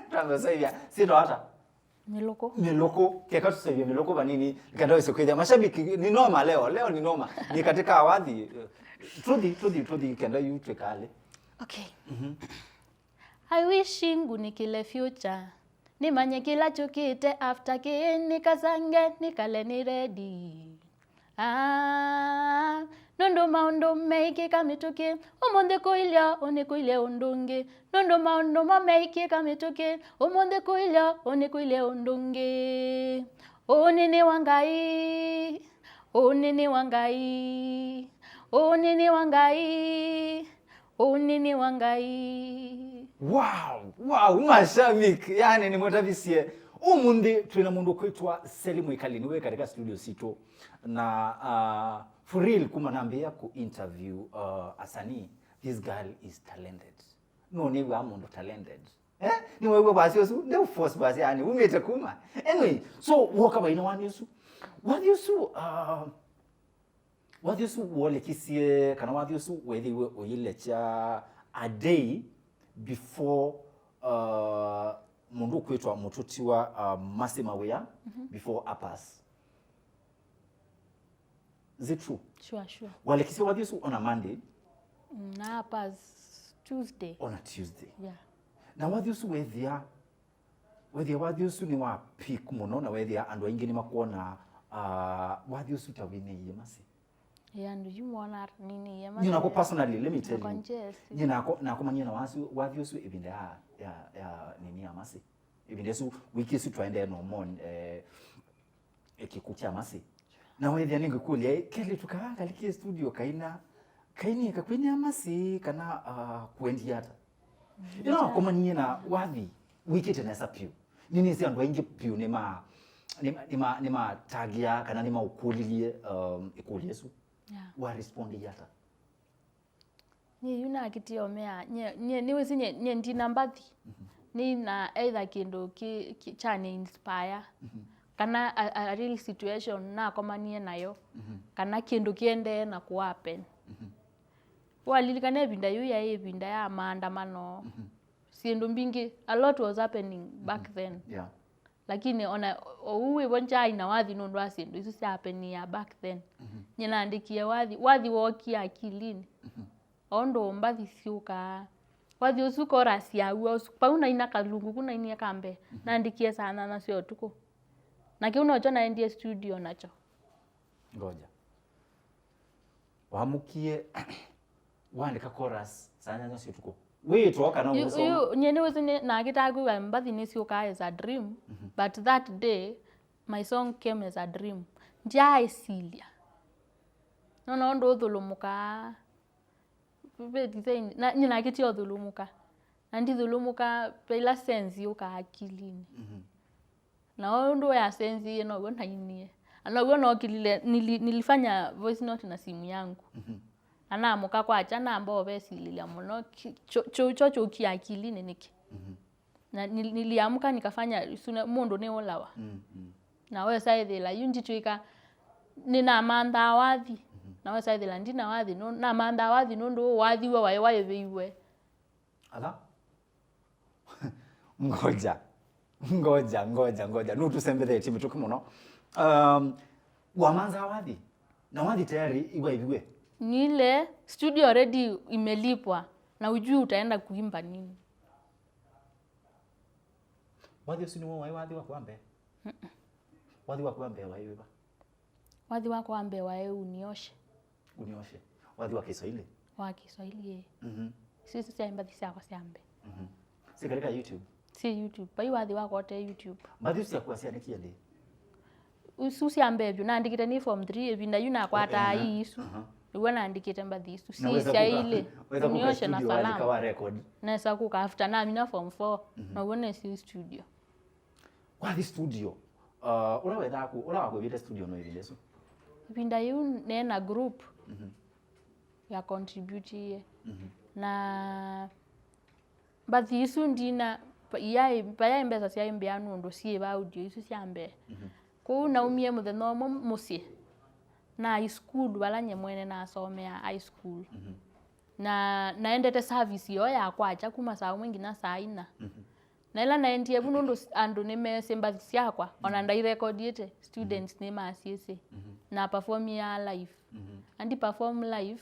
Twambe ũseũvya. Sitwata? Mĩlũkũ. Mĩlũkũ. Keka tũseũvye mĩlũkũ vanini, kenda wĩse kwĩthĩa. Mashabiki, ni noma leo, leo ni noma. Ni katika wathi. Tũthi, tũthi, tũthi, kenda yu twĩkale. Okay. I wish ngunĩkĩle future. Nĩmanye kĩla kyũkĩte after kĩĩ, nĩkasange, nĩkale nĩ ready. Ah, nũndũ maũndũ meĩkĩka mĩtũkĩ, ũmũnthĩ kũilya, ũnĩkũilye ũndũ ũngĩ. Nũndũ maũndũ mo meĩkĩka mĩtũkĩ, ũmũnthĩ kũilya, ũnĩkũilye ũndũ ũngĩ. Ũnene wa Ngai, ũnene wa Ngai, ũnene wa Ngai, ũnene wa Ngai. Wow, wow, mashabiki, yani nĩmũtavisye. Ũmũnthĩ twĩna mũndũ kwĩtwa Sally Mwikali, nĩwe katika studio sitũ. Na, uh, for real, kuma nambĩĩa ku interview, uh, asanii, this girl is talented. No nĩw'aa mũndũ talented. Eh? Nĩwew'a wasi ũsu, ndeũ force wasi yani, umĩte kuma. Anyway, so woka vaina wani ũsu. Wathi ũsu, uh, wathi ũsu wolekisie, kana wathi ũsu wethĩiwe ũyĩlekya a day before, uh, mũndũ ũkwĩtwa Mũtũtiwa, uh, Mercy Mawĩa, before apass. Is it true? Sure, sure. Walekisye wathi ũsu on a Monday. Mm, na pass Tuesday. Ona Tuesday. Yeah. Na wathi ũsu wethĩa, wethĩa wathi ũsu nĩ wa peak mũno, na wethĩa andũ aingĩ nĩ makuona, uh, wathi ũsu ta wĩnĩie Mercy. Yeah, andũ yu mona ninĩie Mercy. Nyinako personally, let me tell you. Nyinako nakomanie na wathi ũsu ĩvinda ya, ya, ya nini ya Mercy. Ĩvinda ĩsu, wiki ĩsu twaendee na ũmoni, eh, eh, kĩkw'ũ kya Mercy. Na wethĩa nĩngĩkũlya, "Ĩ, kelĩtu kaa kalikie studio kaina, kainie kakwinĩa Mercy kana, ah, kũendie ata?" Ĩla wakomanie na wathi wĩkĩte nesa vyũ. Nĩnĩsĩ andũ aingĩ vyũ nĩma, nĩma, nĩma, nĩmatagia kana nĩmaũkũlilye, um, ĩkũlyo ĩsu. Yeah. Wa respondie ata? Nyie yu nakitie omea, nyie, nyie, nĩwĩsĩ nyie, nyie ndina mbathi. Nĩna either kĩndũ kĩ, kĩ, kyani inspire, kana a, a real situation nakomanie nayo, kana kĩndũ kĩendee na kũhappen. Walilikana ĩvinda yu yaĩ ĩvinda ya maandamano, syĩndũ mbingĩ, a lot was happening back then. Yeah. Lakini ona ũu wĩvo ndyaaina wathi nũndũ wa syĩndũ isu syapenia back then. Nyie naandĩkie wathi, wathi wookie akilinĩ. O ũndũ mbathi syũkaa. Wathi ũsu chorus yaw'a ũsu, vau naina kalungu ku nainie ka mbee. Naandĩkie saa nyanya sya ũtukũ. Na kĩu nokyo naendie studio nakyo. Ngoja. Wamũkie waandĩka chorus saa nyanya sya ũtukũ. Wĩtwa kana yu, yu, nyie nĩwĩsĩ nĩ, nakĩtaa kwĩw'a mbathi nĩsyũkaa as a dream, but that day, my song came as a dream. Ndyaaĩsilya. Nona ũndũ ũthũlũmũkaa. Ve design, na, nyie nakĩtie ũthũlũmũka. Na ndithũlũmũka, ve ila sense yũkaa akilinĩ. Na ũndũ ya sense ĩĩ now'o nainie. Na now'o nokilile, nili, nilifanya voice note na simu yangu. Na namũka kwakya, namba ũvesilĩlya mũno, ki-, kyo, kyo, kyo kyũkie akilinĩ nĩkĩ? Na nil-, niliamka nikafanya, suna, mũndũ nĩũlawa. Na wesa ĩthĩla, yu nditw'ĩka, nĩnamanthaa wathi. Na wesa ĩthĩla ndina wathi, nũ-, namanthaa wathi nũndũ wathi we waĩ waĩvĩiwe. Ala? Ngoja. Ngoja, ngoja, ngoja. Nũtũsembethetye mĩtũkĩ mũno. Um, wamanthaa wathi? Na wathi tayari iwaĩviwe? Nile, studio already imelipwa. Na ujui utaenda kuimba nini. Wathi ũsu nĩw'o waĩ wathi waku wa mbee? Mm-mm. Wathi waku wa mbee waĩ wĩva? Wathi wakwa wa mbee waĩ Unioshe. Unioshe. Wathi wa Kiswahili? Wa Kiswahili, ĩĩ. Mhm. Isu, isu syaĩ mbathi syakwa sya mbee. Mhm. Si katika YouTube? Si YouTube. Vai wathi wakwa ũte YouTube. Mbathi ũsu syaku wasyaanĩkie ndĩ? Isu sya mbee vyũ, naandĩkĩte nĩ form three, ĩvinda yu nakwataa ii isu. Aha. Nĩw'o naandĩkĩte mbathi isu. Na wesa kũka, wesa kũka Unioshe na studio waandĩka Salama. Wa record? Nesa kũka after namina form four. Mhm. Now'o nesi studio. Wathi studio, uh, ũla wethaa kũ, ũla wakwĩvĩte studio no ĩvinda ĩsu? Ĩvinda yĩu neena group. Mhm. Ya contributie. Mhm. Na mbathi isu ndina, pa-, iyaĩ, payaĩ mbesa syaĩ mbĩa nũndũ syĩ va audio isu sya mbee. Mhm. Kwoou naumie mũthenya ũmwe mũsyĩ, na high school vala nye mwene nasomea high school. Mhm. Na naendete service yoo ya kwakya kuma saa ũmwe nginya saa ina. Mhm. Na ĩla naendie vu nũndũ s-, andũ nĩmeesĩ mbathi syakwa, ona ndairekondiĩte, students nĩmasyĩsĩ. Mhm. Na performia live. Mhm. Andi perform live,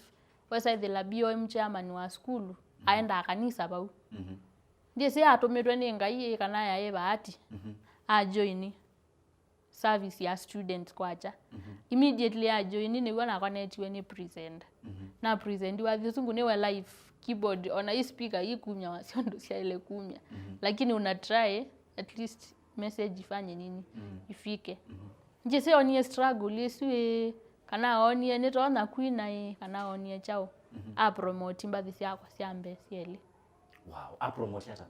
wesa ĩthĩla B O M chairman wa sukulu, mhm, aendaa kanisa vau. Mhm. Ndyĩsĩ atũmĩtwe nĩ Ngai ĩ kana yaĩ vaati. Mhm. Ajoini service ya student kwakya. Mhm. Immediately ajoini nĩw'o nakwa neetiwe nĩ present. Mhm. Na present wathi ũsu nĩwe live keyboard, ona ii speaker ikumya wasya ũndũ syaĩle kumya. Mhm. Lakini una try, at least message ifanye nini? Mhm. Ifike. Mhm. Ndyĩsĩ onie struggle ĩsu ĩ, kana onie nĩtonya kwina ĩ, kana onie kyaũ. Mhm. A promote mbathi syakwa sya mbee syelĩ. Wow, a promote ata?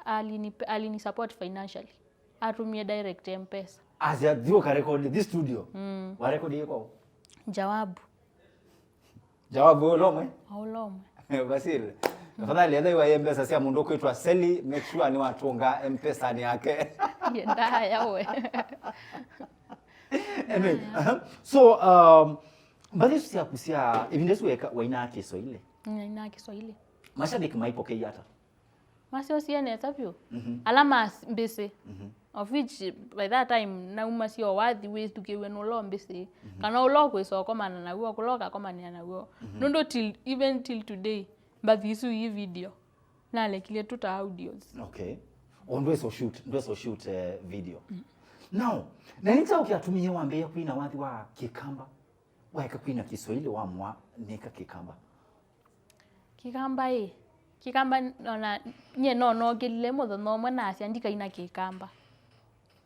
Alini, alini support financially. Atumie direct M-Pesa. Asya, "Thiĩ ũkarekodi thi studio." Mm. Warekodi ĩko? Jawabu. Jawabu ũlomwe? Ũlomwe. Basil, tafadhali, ethĩwa mbesa sya mũndũ kwĩtwa Sally, make sure nĩwatũnga M-Pesa-nĩ yake. Yendaya we. Anyway, so, um, mbathi isu syaku sya, ĩvinda isu weka, wainaa Kiswahili? Nainaa Kiswahili. Mashabiki maipokei ata? Masyosie nesa vyũ. Mhm. Ala ma mbĩsĩ. Mhm. Of which, by that time, naumasya o wathi wĩthukĩw'e nũla o mbĩsĩ. Mhm. Kana ũla ũkwĩsa ũkomana naw'o, kũla ũkakomanĩa naw'o. Mhm. Nũndũ till, even till today, mbathi isu i video. Nalekile tũ ta audios. Okay. O ndwesa shoot, ndwesa shoot, eh, video. Mm. Now, na nĩ kyaũ kyatumie wambĩĩa kwina wathi wa Kĩkamba? Waeka kwina Kiswahili wamwa nĩka Kĩkamba? Kĩkamba ĩ. Kĩkamba n-, ona nyie no nokĩlile mũthenya ũmwe nasya ndikaina Kĩkamba.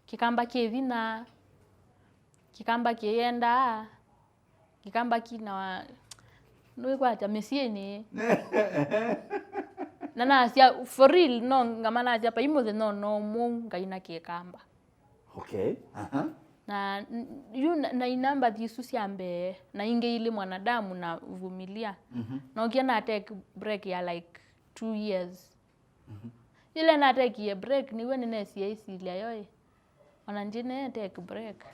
Kĩkamba kĩthina. Kĩkamba kĩyendaa. Kĩkamba kĩna wa-, nĩwĩkwata mĩsyĩnĩ. Na nasya, for real, no ngama nasya, vai mũthenya no, no mũu ngaina Kĩkamba. Okay. Aha. Na n-, yu na, naina mbathi isu sya mbee, na ingĩ ilĩ mwanadamu na vumilia. Mhm. Nokie na take break ya, like, two years. Mhm. Yĩla natekie break, nĩw'o nĩnesie ĩsilya yo ĩ. Ona ndine take break.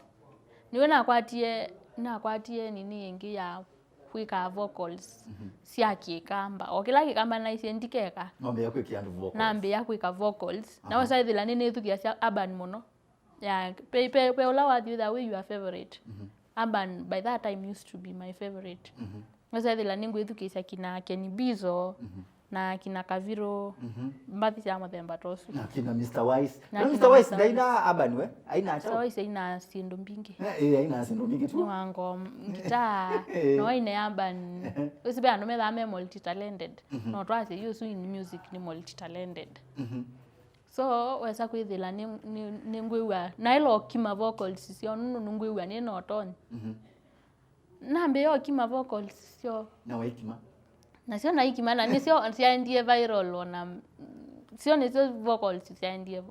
Nĩw'o nakwatie, nakwatie nini ĩngĩ ya kwĩka vocals. Mhm. Sya Kĩkamba. O kĩla Kĩkamba naisye ndikeka. Nambĩĩa kwĩkĩa andũ vocals. Nambĩĩa kwĩka vocals. Aha. Na wesa ĩthĩla nĩnĩthukĩasya urban mũno. Ya, pe, pe, pe ũla wathi wĩthaa wĩ your favorite. Mhm. Urban by that time used to be my favorite. Mhm. Wesa ĩthĩla nĩngwĩthukĩĩsya kina Kenny Bizo, mhm, na kina Kaviro, mhm, mbathi sya mũthemba ta ũsu. Na kina Mister Wise. Na na kina Mister Wise Mister ndaina Wise. Urban we? Aina Mister chao? Wise aina syĩndũ mbingĩ. Eh, eh, aina syĩndũ mbingĩ tu. Nĩ wa ngoma, ngitaa, eh, no aine urban. Ehe. Ũsi ve andũ methaa me multi-talented. Mhm. No twasye yu ũsu in music nĩ multi-talented. Mhm. So, wesa kwĩthĩla nĩ, nĩ, nĩngwĩw'a. Na ĩla ũkima vocals syoo, nũndũ nĩngwĩw'a nĩ na ũtonyi. Mhm. Nambĩĩa ũkima vocals syoo. Na waikima? Nasyo naikima, na nĩsyo syaendie viral ona, mm, syo nĩsyo vocals syaendie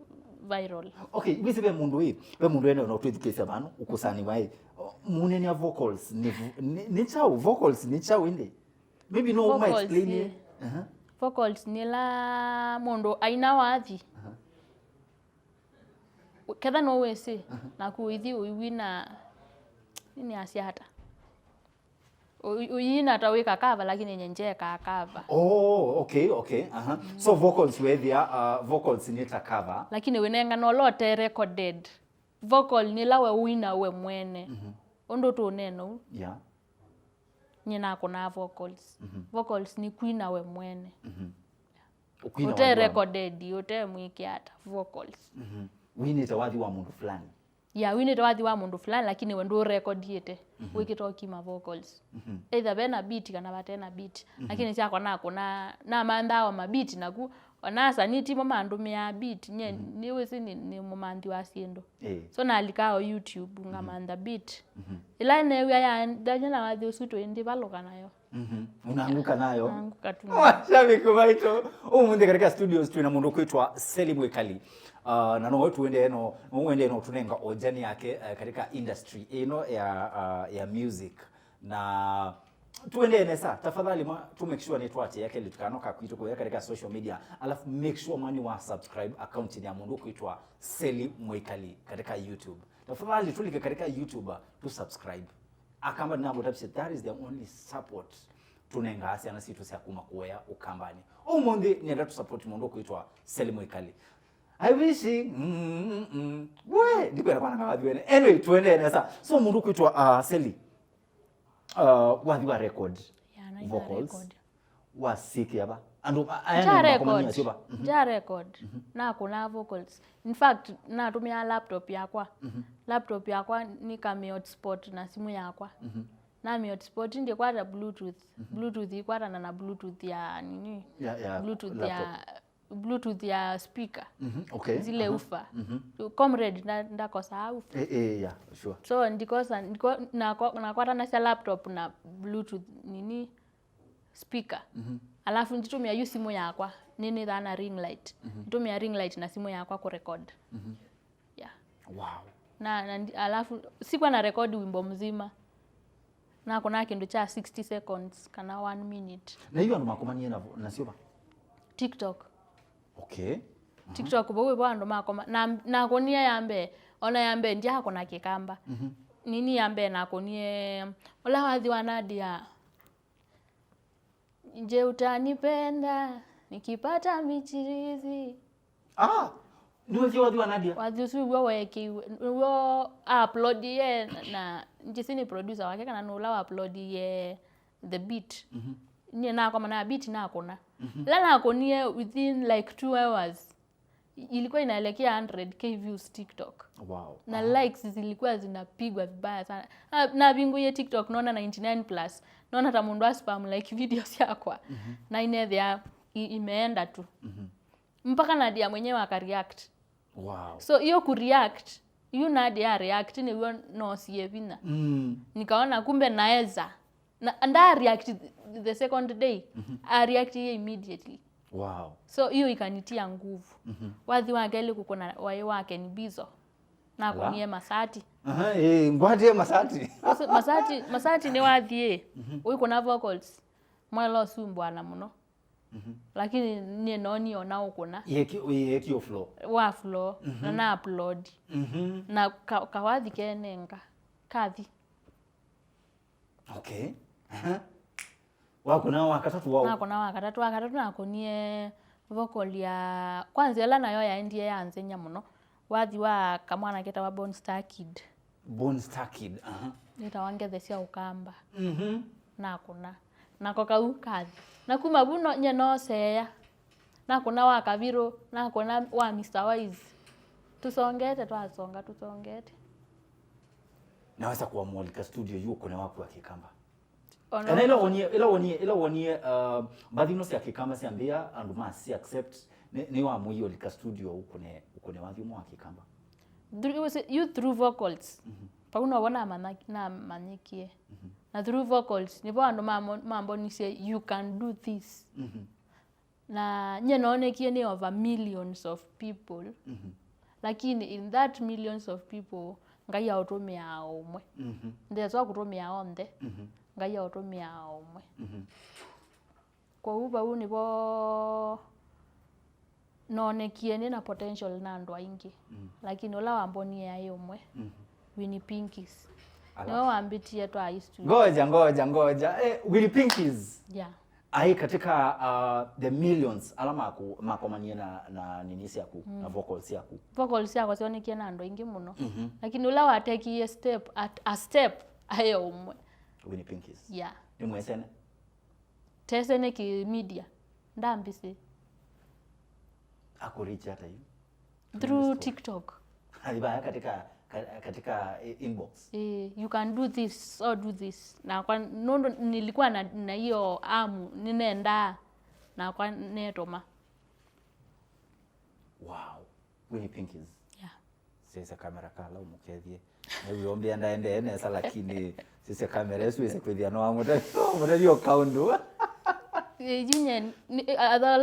viral. Okay, wĩsĩ ve mũndũ ĩ, ve mũndũ ene ona ũtwĩthukĩĩsya vano, ũkũsanĩwa ĩ, mũnene ya vocals, nĩ vu-, nĩ, nĩ kyaũ? Vocals nĩ kyaũ ĩndĩ? Maybe no ũma vocals, explain ĩ. Ĩ. Aha. Vocals nĩ la mũndũ aina wathi. Aha. Ketha no wĩsĩ, aha, naku ũithi ũiwina nini asiata. Ũi-, ũiina ta wĩka kava, lakini nye njekaa kava. Oh, okay, okay. Aha. Mm. So vocals wethia, uh, vocals nĩ ta cover. Lakini wĩnengana ũla ũte recorded. Vocal nĩ ĩla we ũina we mwene. Mhm. Ũndũ tũũneena ũu. Yeah. Nyie nakũnaa vocals. Mhm. Vocals nĩ kwina we mwene. Mhm. Ũkwina ũte wathi wa recorded, ũte mwĩkĩa ata vocals. Mhm. Winĩte wathi wa mũndũ fulani. Ya, winĩte wathi wa mũndũ fulani, lakini we ndũũrekodiĩte, mhm, wĩkĩte ũkima vocals. Mhm. Either ve na beat kana vate na beat. Mhm. Lakini syakwa nakũna, namanthaa o ma beat naku, ona asa nĩ timo mandũmĩaa beat, nye, mhm, nĩwĩsĩ nĩ, nĩ mũmanthi wa syĩndũ. Ĩĩ. So nalikaa o YouTube, mhm, ngamantha beat. Mhm. Ĩla neew'a ya, ndany'a na wathi ũsu tũindĩvalũka nayo. Mhm. Unaanguka nayo. Naanguka tu. Mashabiki wetu, ũmũnthĩ katika studios twĩna mũndũ kwĩtwa Sally Mwikali. Uh, na no tuendee no, no uendee no tunenga ojani yake, eh, katika industry ĩno ya, uh, ya music. Na tuendee nesa, tafadhali ma, tu make sure nĩ twatĩa kelĩ tũkanoka kwitũ kũya katika social media. Alafu make sure mani wa subscribe account ya mũndũ kwĩtwa Sally Mwikali katika YouTube. Tafadhali tulike katika YouTube, tu subscribe. Akamba nĩnakũtavisye, that is the only support tũnengaa syana sitũ sya kuma kũya Ũkambanĩ. Ũmũnthĩ nĩenda tũ support mũndũ ũkwĩtwa Sally Mwikali. I wish, mm, mm, mm. We, ndikwenda kwananga wathi wene. Anyway, tuendee nesa. So mũndũ ũkwĩtwa, uh, Sally, uh, wathi wa record, yeah, na ina vocals. Record. Wasikĩa va? Andũ a-, aya nja nĩ record. Makomania sio va? Mhm. Nja record. Mhm. Nakũnaa vocals. In fact, natũmĩaa laptop yakwa. Mhm. Laptop yakwa nĩkamĩ hotspot na simũ yakwa. Mhm. Namĩ hotspot ndikwata Bluetooth. Mhm. Bluetooth ikwatana na Bluetooth ya nini? Ya, ya Bluetooth ya laptop. Bluetooth ya speaker. Mhm, okay. Zile, aha, ufa. Mhm. Comrade nda-, ndakosaa ufa. Eh, eh, yeah, sure. So, ndikosa, ndiko-, nako-, nakwatanasya laptop na Bluetooth nini? Speaker. Mhm. Alafu nditũmĩa yu simũ yakwa, nĩnĩthaa na ring light. Mhm. Nditũmĩa ring light na simũ yakwa kũrecord. Mhm. Yeah. Wow. Na, na ndi-, alafu, sikuwa na record wimbo mzima. Nakũnaa kĩndũ kya sixty seconds kana one minute. Na hiyo andũ makomanie na, nasyo va? TikTok. Okay. Mhm. TikTok, vau ĩvo andũ makoma. Na, nakũnie ya mbee, ona ya mbee, ndyakũna Kĩkamba. Mhm. Nini ya mbee nakũnie, ũla wathi wa Nadia. Je, utanipenda? Nikipata michirizi. Ah, nĩwĩsĩ wathi wa Nadia? Wathi ũsu w'o weekĩiwe, w'o uploadie na, na njĩsĩ nĩ producer wake kana nũla wa uploadie the beat. Mhm. Niĩ nakomana na beat nakũna. Mhm. Ĩla nakũnie within like two hours, ilikuwa inaelekea hundred K views TikTok. Wow. Na likes zilikuwa zinapigwa vibaya sana. Na, navingũie TikTok, naona ninety-nine plus. Naona ta mũndũ a spam like video syakwa. Mhm. Na inethĩa i- imeenda tu. Mhm. Mpaka Nadia mwenyewe aka react. Wow. So hiyo ku react, yu Nadia a react nĩw'o noosie vinya. Mm. Nikaona kumbe naweza. Na nda react the second day, a react immediately. Wow. So hiyo ikanitia nguvu. Mhm. Wathi wa kelĩ kũkũna waĩ wa Ken Bizo. Nakũnie Masati. Aha, eh, ngwatie Masati. Masati, Masati nĩ wathi ĩ. Ũikũna vocals. Mwela ũsu mbwana mũno. Mhm. Lakini niĩ noonie ona ũkũna. Yeki, yeki o flow. Wa flow, na na upload. Mhm. Na ka, kawathi kenenga. Kathi. Okay. Aha. Wakũna wa katatũ wau? Nakũna wa katatũ. Wa katatũ nakũnie vocal ya, kwanza ĩla nayo yaendie yanzenya mũno. Wathi wa kamwana ketawa Born Star Kid. Born Star Kid, aha. Nĩtawa Ngethe sya Ũkamba. Mhm. Nakũna. Nako kau kathi. Na kuma vu no, nye nooseea. Nakũna wa Kavirũ, nakũna wa Mister Wise. Tũsongete, twasonga, tũsongete. Naweza kuamua lika studio yu ũkũne waku wa Kĩkamba. Ona kana ĩla wonie, ĩla wonie, ĩla wonie, uh, mbathi ino sya Kĩkamba syambĩa andũ masi accept, nĩ, nĩ wamũie ũlika studio ũkũne, ũkũne wathi ũmwe wa Kĩkamba? Through, it was you through vocals. Mhm. Pau novo namanya-, namanyĩkie. Mhm. Na through vocals, nĩvo andũ mamo-, mambonisye, "You can do this." Mhm. Na nye noonekie nĩ over millions of people. Mhm. Lakini in that millions of people, Ngai aũtũmĩaa o ũmwe. Mhm. Ndeswa kũtũmĩa onthe. Mhm. Ngai aũtũmĩaa o ũmwe. Mhm. Kwoou vau nĩvo noonekie nĩ na potential na andũ aingĩ. Mm. Lakini ũla wambonie aĩ ũmwe. Mhm. Winnie Pinkies. Ala. Nĩwe wambĩtie twa studio. Ngoja, ngoja, ngoja. Eh, Winnie Pinkies. Yeah. Ai katika, uh, the millions ala maku, makomanie na, na nini syaku, mm, na vocals syaku. Vocals syakwa syonekie na andũ aingĩ mũno. Mhm. Lakini ũla watekie step, at, a step, aĩ ũmwe. Winnie Pinkies. Yeah. Nĩ mwesene? Tese nĩ kĩ media. Ndambĩsĩ. Akũreach ata yu? Through TikTok. Alibaya katika, ka-, katika i-, inbox. Eh, you can do this or do this. Nakwa nũndũ nilikuwa na, na hiyo amu, ninendaa. Nakwa netũma. Wow. Winnie Pinkies. Yeah. Sisya kamera kala ũmũkethye. Nĩw'o mbĩa ndaendee nesa, lakini sisya kamera ĩsu ĩse kwĩthĩa no wamũtethya, wamũtethya ũkaũndũ. Eh, yu nye, ni, eh,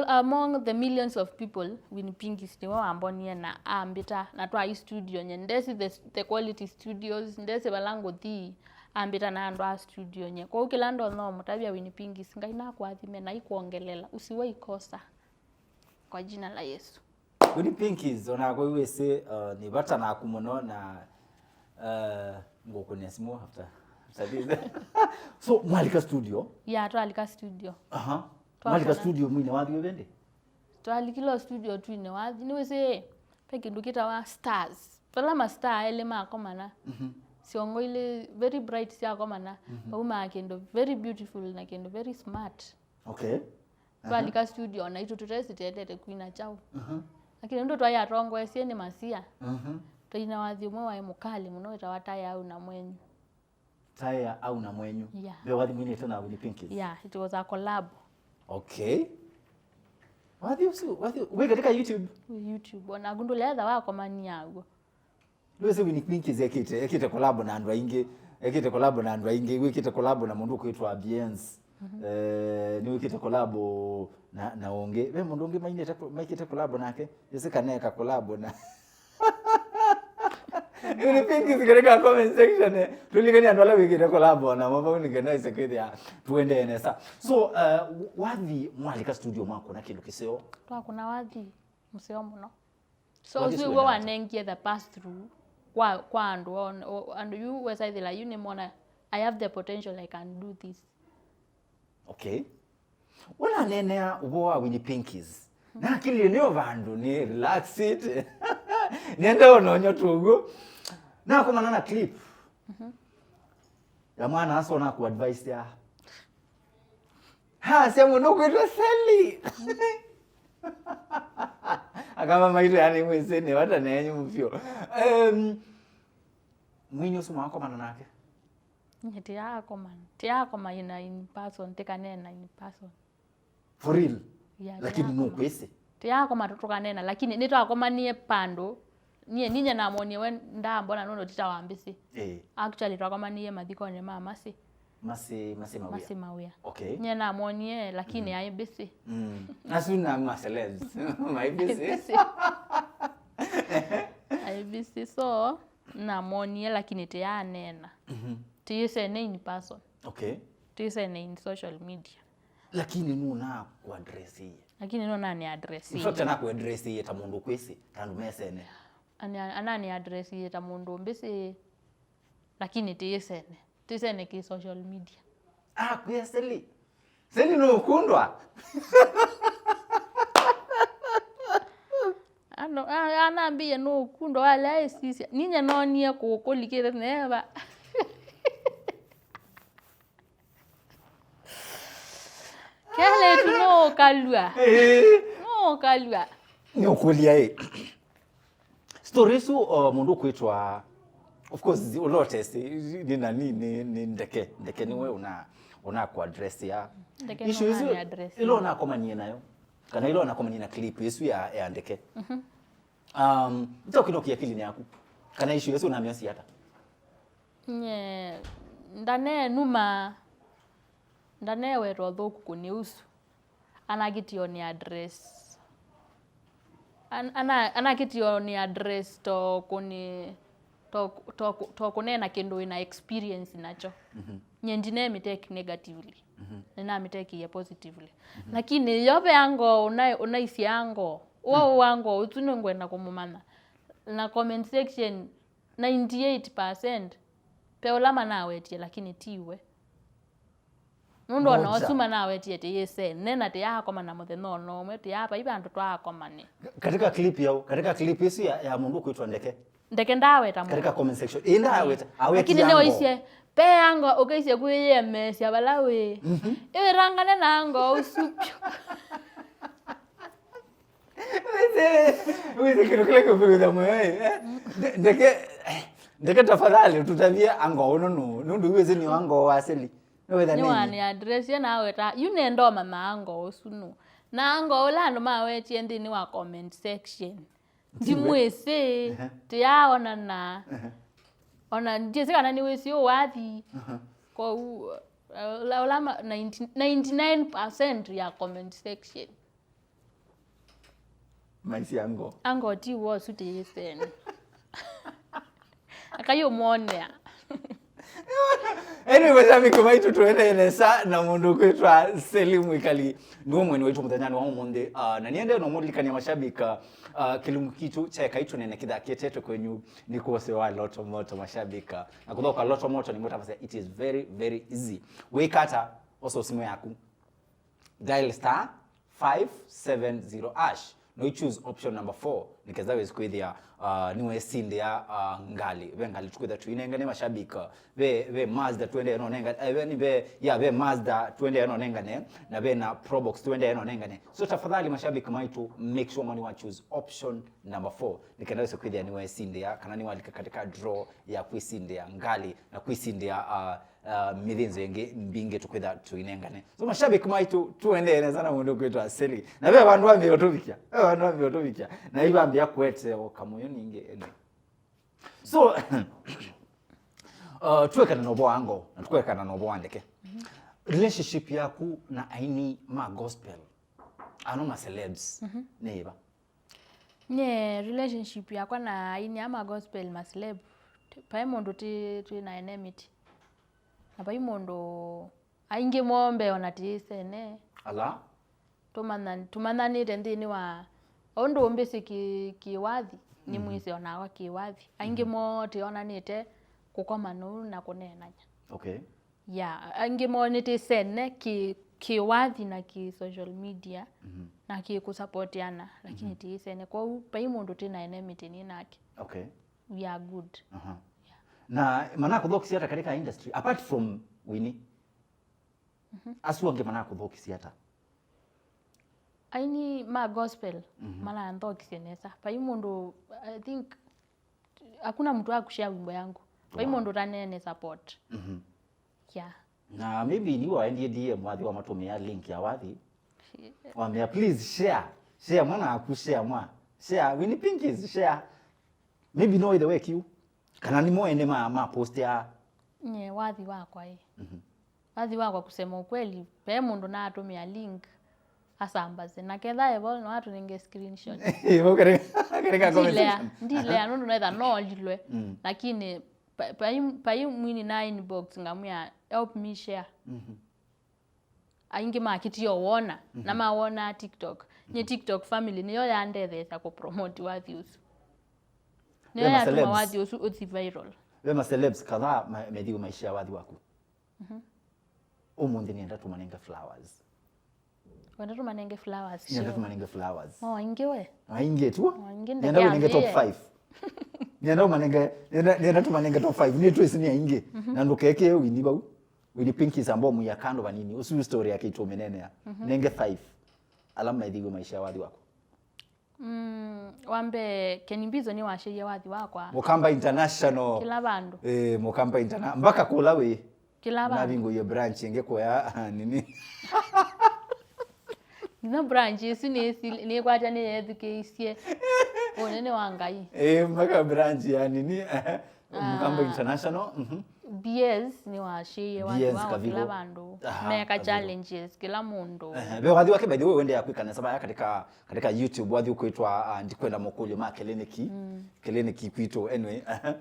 among the millions of people, Winnie Pinkies nĩwe wambonie na ambĩta, na twaĩ studio nye. Ndesi the, the quality studios, ndesi vala ngũthi, ambĩta na andũ a studio nye. Kwoou kĩla ndonya ũmũtavya Winnie Pinkies, Ngai nakũathime na ikwongelela, usiwahi kosa. Kwa jina la Yesu. Winnie Pinkies, onakwa wĩsĩ, uh, nĩ vata naku mũno na, uh, ngũkũnĩa simũ after, after this. So, mwalika studio? Yeah, twalika studio. Aha. Mwalika studio mwine wathi wĩvĩndĩ? Twalikile studio twine wathi. Nĩwĩsĩ, ve kĩndũ kĩtawa stars. Vala ma star elĩ makomana. Mhm. Syongo ilĩ very bright syakomana. Mhm. Vaumaa kĩndũ very beautiful na kĩndũ very smart. Okay. Twalika studio, naitũ tũtesĩ tũendete kwina kyaũ. Aha. Lakini nũndũ twaĩ atongoesye nĩ Masia, aha, twaina wathi ũmwe waĩ mũkali mũno wĩtawa Taya Au na Mwenyu. Taya Au na Mwenyu? Yeah. Ve wathi mwinĩte na Winnie Pinkies? Yeah, it was a collab. Okay. Wathi ũsu, wathi, wĩ katika YouTube? Wĩ YouTube, ona kũndũ letha wakomania w'o. Ndwĩsĩ Winnie Pinkies ekĩte, ekĩte collab na andũ aingĩ, ekĩte collab na andũ aingĩ, wĩkĩte collab na mũndũ ũkwĩtwa Biens. Mhm. Eh, nĩwĩkĩte collab na, na ũngĩ. Ve mũndũ ũngĩ mainĩte, maikĩte collab nake, ĩsĩ kana eka collab na Winnie Pinkies katika comment section, eh. Tulikeni andũ ala wĩkĩte collab namo vau nĩkenda ĩse kwĩthĩa tuendee nesa. So, eh, wathi mwalika studio mwakũna kĩndũ kĩseo? Twakũna wathi mũseo mũno. So ũsu w'o wanengie the pass through kwa, kwa andũ on-, o-, andũ yu wesa ĩthĩla yu nĩmona, "I have the potential, I can do this." Okay. Ũnaneenea ũvoo wa Winnie Pinkies. Nakilile nĩ o vandũ nĩ relaxed. Nĩenda onony'a tũw'o. Nakomana na clip ya mwana aso na ku advice ya. Ha, sya mũndũ kwĩtwa Sally. Akama maitũ yani mwĩsĩ nĩ wata nenyu mũvyo. Um, mwini ũsu mwakomana nake? Nye tiakomana. Tiakomana in person, tikaneena in person. For real? Yeah, lakini tiakoma. Nũkwĩsĩ? Tiakoma tu tũkaneena, lakini nĩtwakomanie pandũ. Niĩ, ninyie namonie we ndambona nũndũ tita wa mbĩsĩ. Eh. Actually, twakomanie mathikonĩ ma Mercy. Mercy, Mercy Mawia. Mercy Mawia. Okay. Niĩ namonie, lakini aĩ mbĩsĩ. Mm. Nasu na ma celebs. My busy. Busy. Aĩ busy. So, namonie, lakini tianeena. Mhm. Tiyĩsene in person. Okay. Tiyĩsene in social media. Lakini nũna kuadresiie. Lakini nũna ni adresiie. In fact, ana kuadresiie ta mũndũ kwĩsĩ, ta andũ mesene. Ana, ana ni adresiie ta mũndũ mbĩsĩ, lakini tiyĩsene. Tiyĩsene ki social media. Ah, kwĩa Seli. Seli nũkundwa. Ano, a-, anambĩie nũkundwa, wale aisisya. Ninye nonie kũkũlikĩte neva. Kelĩtu nũũkalw'a. Ĩĩ. Nũũkalw'a. Nĩũkũlya ĩ. Story ĩsu, uh, mũndũ ũkwĩtwa, of course, ũla ũtesĩ, nĩ nani, nĩ, nĩ Ndeke. Ndeke nĩwe ũna, ũna kũaddress ya. Ndeke issue nĩwe ĩsu, ũnani address. Ĩla ũnakomanie nayo. Kana ĩla ũnakomanie na clip ĩsu ya, ya Ndeke. Mhm. Um, nĩkyaũkĩlya kĩakilinĩ yaku. Kana issue ĩsu ũnamĩosie ata? Nye, ndaneenuma, ndaneweta ũthũku kũniusu. Anakĩtie o nĩ address. An-, ana-, anakĩtie o nĩ address to kũni-, to, to, to kũneena kĩndũ wĩna experience nakyo. Mhm. Nye ndinamĩtake negatively. Mhm. Nĩnamĩtakie positively. Mhm. Lakini yo ve ango, ũna-, ũnaisye ango. Ũa, mm, ũa ango, ũsu nĩngwenda kũmũmanya. Na comment section, ninety-eight percent, pe ũla manawetie, lakini ti we. Nũndũ ona moja. Ũsu manawetie tiyĩsene, na tiyakomana mũthenya ona ũmwe, tiya vai vandũ twaakomane. Katika clip yau, katika clip ĩsu ya, ya mũndũ kwĩtwa Ndeke. Ndeke ndaweta mũndũ. Katika comment section. Ĩ, ndaweta, awetie. Lakini ango. Nĩwaisye, pe ango, ũkaisye kwĩyĩemesya vala wĩ. Mhm. Ĩwĩtangane na ango ũsu vyũ. Wĩsĩ, wĩsĩ kĩndũ kĩla kĩũvĩw'ĩtha mũyo, eh? Nde-, Ndeke, Ndeke tafadhali, tũtavye ango ũno nũ, nũndũ wĩsĩ nĩ ango wa Seli. Nĩwĩtha nĩ nini? Nĩwani address ya naweta, yu nenda ũmanya ango ũsu nũ. Na ango ũla andũ mawetie nthĩnĩ wa comment section. Ndiw'e. Ndimwĩsĩ, ehe, tiyaonana. Ehe. Ona ndyĩsĩ kana nĩwĩsĩ ũwathi. Ehe. Kwoou, eh, ũla, ũla ma-, ninety, ninety-nine percent ya comment section. Maisye ango. Ango ti wosu tĩĩsene. Akayũmwonea. Anyway, mashabiki maitũ, tũendee nesa na mũndũ ũkwĩtwa Seli Mwikali. Nĩwe mwene waitũ mũthenyanĩ wa ũmũnthĩ. Ah, na niendee no mũlilikania mashabiki, ah, ah, kĩlungu kitũ kya Ekai Tũneene kĩthakĩte kwenyu nĩ kũosewa Loto Moto mashabiki. Na kũthoka Loto Moto nĩ mũtavasya, it is very, very easy. Wĩka ata? Osa simũ yaku. Dial star five seven zero hash. No, you choose option number four. Nĩketha wĩsĩ kwĩthĩa, uh, nĩwesindĩa, uh, ngalĩ. Ve ngalĩ tũkwĩtha tũinengane mashabiki. Ve, ve Mazda twenty no nenga-, eh, ve, ni ve, ya, ve Mazda twenty no nengane. Na ve na Probox twenty no nengane. So tafadhali mashabiki maitũ, make sure mwani wa choose option number four. Nĩketha wĩsĩ kwĩthĩa nĩwesindĩa, kana nĩwalika katika draw ya kwĩsindĩa ngalĩ na kwĩsindĩa, uh, uh, mĩthĩnzo ĩngĩ mbingĩ tũkwĩtha tũinengane. So, mashabiki maitũ, tũendee nesa na mũndũ kwĩtwa Seli. Na ve vandũ ambĩa ũtũvikya. Ve vandũ ambĩa ũtũvikya. Na ivambĩa kũete o kamũyũ ningĩ ene. So, uh, twekana na ũvoo wa Ngo, na tũkwekana na ũvoo wa Ndeke. Mhm. Relationship yaku na aini ma gospel, ano ma celebs, mhm, nĩ ĩva? Nye relationship yakwa na aini ama gospel ma celeb, vai mũndũ twĩ, twĩ na enmity. Na vai mũndũ, aingĩ moo mbee ona tĩĩsene. Ala? Tũmanya-, tũmanyanĩte nthĩnĩ wa, o ũndũ ũmbĩsĩ kĩ-, kĩwathi, nĩ, mhm, mwĩsĩ onakwa kĩwathi. Aingĩ, mhm, moo tĩonanĩte kũkoma nũu na kũneenany'a. Okay. Ya, angĩ moo nĩtĩsene kĩ, kĩwathi na kĩ social media, mhm, na kĩ kũsapoteana, lakini, mhm, ti isene. Kwoou, vai mũndũ twĩ na enmity nĩ nake. Okay. We are good. Aha. Yeah. Na manakũthokisya ata katika industry, apart from Winnie? Mhm. Asu angĩ manakũthokisya ata? Aini ma gospel, mhm, mananthokisye nesa. Vai mũndũ, I think, hakuna mtu akushare wimbo yangu. Vai, wow, mũndũ ũtaneene support. Mhm. Yeah. Na maybe ni waendie D M wathi wamatũmĩa link ya wathi. Wamĩa, "Please share. Share mwana aku, share mwa. Share. Winnie Pinkies, share." Maybe no the way kiu. Kana nĩ mo ene ma, ma post ya. Nye wathi wakwa ĩ. Mhm. Wathi wakwa, kusema ukweli, ve mũndũ naatũmĩa link asambaze. Na ketha evo no atũnenge screenshot. Evo kare, kare ka comment section. Ndilea, ndilea, nũndũ naitha noolilwe. Mm. Lakini pa-, pai, pai mwini na inbox ngamwĩa, "Help me share." Mhm. Aingĩ makitie o wona, na, mhm, mawona TikTok. Nye, mhm, TikTok family nĩyo yandetheesya kũpromote wathi ũsu. Nĩyo yatuma wathi ũsu ũthi viral. Ve ma celebs kadhaa ma-, methiwe maishia wathi waku. Mhm. Ũmũnthĩ nĩenda tũmanenge flowers. Wenda tũmanenge flowers? Nĩenda sure. Tũmanenge flowers. O aingĩ we? Aingĩ tu. O aingĩ. Nĩenda ũnenge top ndeke five. Nĩenda ũmanenge, nĩenda, nĩenda tũmanenge top five. Nĩ twĩsĩ nĩ aingĩ. Mhm. Na ndũkekĩe Winnie vau. Winnie Pinkies ambao mũia kando vanini. Ũsu story yake itũmĩnenea. Mhm. Nenge five. Ala methiwe maishia wathi waku. Mm, wa mbee, Kenny Mbizo nĩwasyaie wathi wakwa. Mũkamba International. Kĩla vandũ. Eh, Mũkamba Interna-, mpaka kũla wĩ. Kĩla vandũ. Navingũie branch ĩngĩ kũya, nini. Nginya branch ĩsu nĩsi-, nĩkwatya nĩyethukĩĩsye ũnene wa Ngai. Eh, mpaka branch ya nini. Mũkamba, ah, International, mhm. B S nĩwasyaie wathi wakwa kĩla vandũ. Aha, meka Kavilo. Challenges, kĩla mũndũ. Ehe, ve wathi wake, by the way, wendeea kwĩka nesa vaya katika, katika YouTube, wathi ũkwĩtwa, ah, Ndikwenda Mokũlyo ma Kĩlĩnĩki. Mm. Kĩlĩnĩki kwitũ, anyway. Ehe.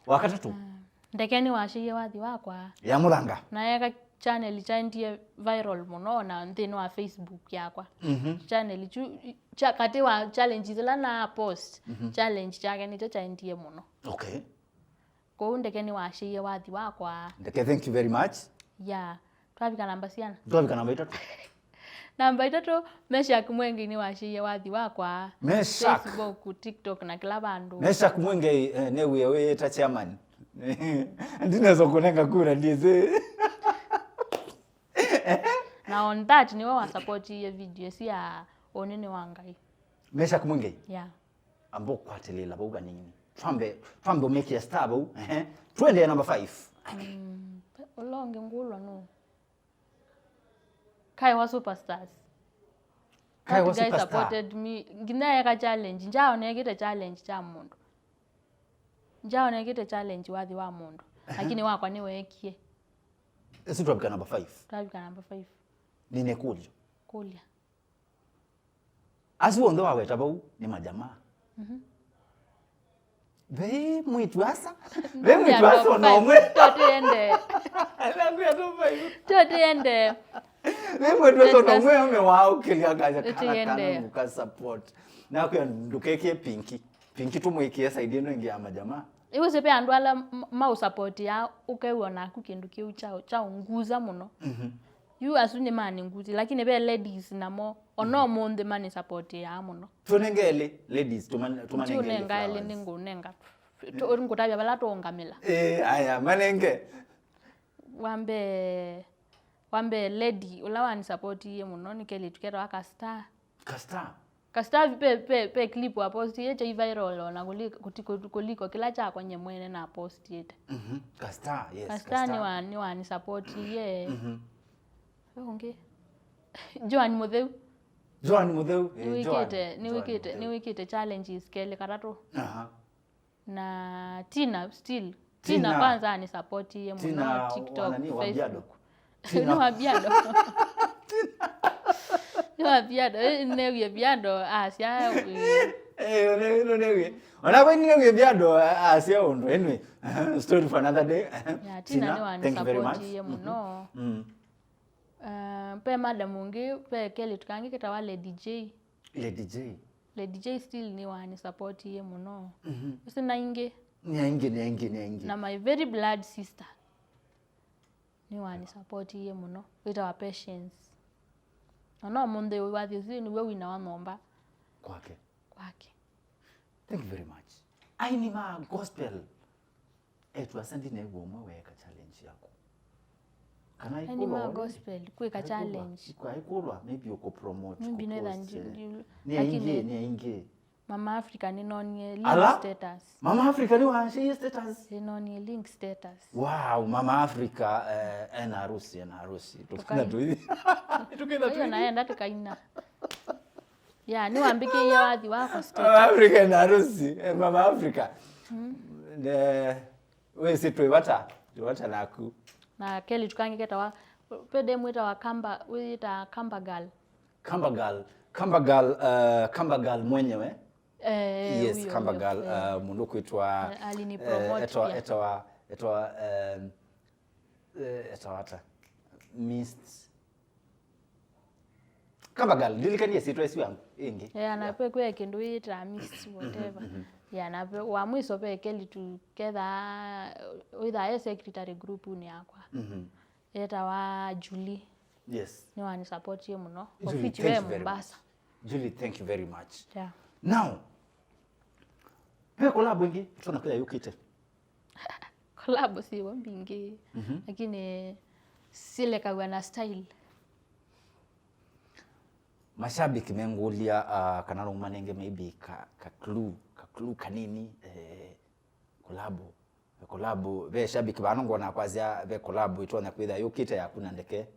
Wa katatũ. Ah, Ndeke nĩwasyaie wathi wakwa. Ya mũthanga. Na eka channel kyaendie viral mũno na nthĩnĩ wa Facebook yakwa. Mhm. Channel kyu, kya katĩ wa challenges ila na post, mhm, challenge kyake nĩkyo kyaendie mũno. Okay. Kwoou Ndeke nĩwasyaie wathi wakwa. Ndeke, thank you very much. Yeah. Twavika namba siana? Twavika namba itatũ. Namba itatũ, Meshack Mwengei nĩwasyaie wathi wakwa. Meshack. Facebook, TikTok na kĩla vandũ. Meshack Mwengei, eh, nĩw'ĩe wĩyĩta chairman. Ndinesa kũnenga kura, ndiĩsĩ. Na on that, nĩwe wasapotiie video ĩsu ya Ũnene wa Ngai. Meshack Mwengei? Yeah. Amba ũkwatĩlĩĩla vau vanini. Twambe, twambe ũmĩkĩe star vau. Ehe. Twendee number five. Mm, ũla ũngĩ ngũlwa nũ? Kaĩ wa Superstars. Kaĩ wa Superstar. That guy supported me. Nginya eka challenge. Njaona ekĩte challenge kya mũndũ. Njaona ekĩte challenge wathi wa mũndũ. Ehe. Lakini wakwa nĩweekie. Ĩsu twavika number five. Twavika number five. Nĩnekũlyo. Kũlya. Asu onthe waweta vau nĩ majamaa. Mhm. Ve mwĩtu asa. Ve mwĩtu asa ona ũmwe. Tũtiende. Nakwĩa top five. Tũtiende. Ve mwĩtu asa ona ũmwe ame waũkĩlya kaja kana kana mũka support. Nakwĩa ndũkekĩe Pinky. Pinky tũmwĩkĩe side ĩno ĩngĩ ya majamaa. Ĩwĩsĩ ve andũ ala m-, maũsapotĩaa ũkew'a naku kĩndũ kĩu kya, kyaũnguza mũno. Mhm. Yu asu nĩ mani nguzi, lakini ve ladies namo, ona, mhm, ũmũnthĩ mani supportĩaa mũno. Tũnenge elĩ, ladies, tũma-, tũmanenge elĩ. Ndiũnenga elĩ flowers. Nĩngũnenga. Tũ-, ngũtavya vala tũũngamĩla. Eh, aya, manenge. Wa mbee, wa mbee lady, ũla wani supportie mũno nĩ kelĩtu ketawa Kastar. Kastar. Kastar ve, ve, ve clip wa post ye chai viral ona kuli-, kuti-, kuti-, kuliko kila chakwa nye mwene na post yete. Mhm. Kastar, yes, Kastar ni Kastar. Wa, ni wani support ye. Mhm. Ũngĩ. Joan Mutheu. Joan Mutheu, eh, Joan, nĩwĩkĩte, Joan nĩwĩkĩte, Mutheu. Nĩwĩkĩte challenges kelĩ katatũ. Aha. Na Tina still. Tina. Tina kwanza anisupportie mũno Tina TikTok, wa nani, wa Biado? Facebook. Tina. Nĩ wa Biado. Nĩ wa Biado. Eh, newie Biado, asya, eh. Eh, one-, one-, newie. Ona kwa nini newie Biado, a-, asya ũndũ. Anyway, story for another day. Yeah, Tina, Tina, nĩ wa thank you very much. Anisupportie mũno. Mhm. Mm. Uh, pe madam ũngĩ, pe kelĩtu kangĩ ketawa Lady J. Lady J. Lady J still nĩ wani supportie mũno. Mhm. Ũsĩ na ingĩ. Nĩ aingĩ, nĩ aingĩ, nĩ aingĩ. Na my very blood sister. Nĩ wani supportie mũno. Wĩtawa Patience. Na no mũnthĩ ũyũ wathi ũsu nĩw'o wina wa nyũmba Kwake. Kwake. Thank you very much. Aini ma gospel. Etu asa ndinew'a ũmwe weeka challenge yaku. Kana Aini ma gospel kwĩka challenge. Aikulwa maybe uko promote. Maybe no kupost, than eh, you- Ni lakini- aingi, ni aingi. Mama Africa nĩnonie link Ala? Status. Mama Africa ni waashe status. Nĩnonie link status. Wow, Mama Africa, eh, ena harusi, ena harusi. Tukina tuithi. Tukina Hiyo tuithi. Naenda tukaina. Ya, nĩwambĩkĩie wathi wako status. Mama Africa ena harusi. Eh, Mama Africa. Ne, wĩsĩ twĩ vata, twĩ vata naku. Na kelĩ tukangĩ ketawa, pe demu ĩtawa Kamba, wĩta Kamba girl. Kamba girl, Kamba girl, uh, Kamba girl mwenyewe. Eh, Yes, huyo, Kamba huyo, girl, eh. Uh, mũndũ kwĩtwa Eh, alini promote etawa pia. Etawa etawa um, eh, etawa ata? Mist Kamba girl, ndilikanie sitwa isu yangu ingi. Yeah, na pe kwĩ kĩndũ wĩta miss whatever. Yeah, na pe wa mwiso pe kelĩ tu ketha wĩtha e secretary group ni yakwa. Mhm. Etawa Julie. Yes. Nĩwanĩsupportie mũno. Julie, Office thank we you very Mombasa. Much. Julie, thank you very much. Yeah. Now, ve collab ĩngĩ tũna kĩla yũkĩte. Collab siwa mbingĩ. Lakini silekaw'a na style. Mashabiki mengũlya uh, kana no manenge maybe ka, ka clue, ka clue kanini eh, collab. Collab ve shabiki vano ngona kwasya ve collab itonya kwĩtha yũkĩte yaku na ndeke.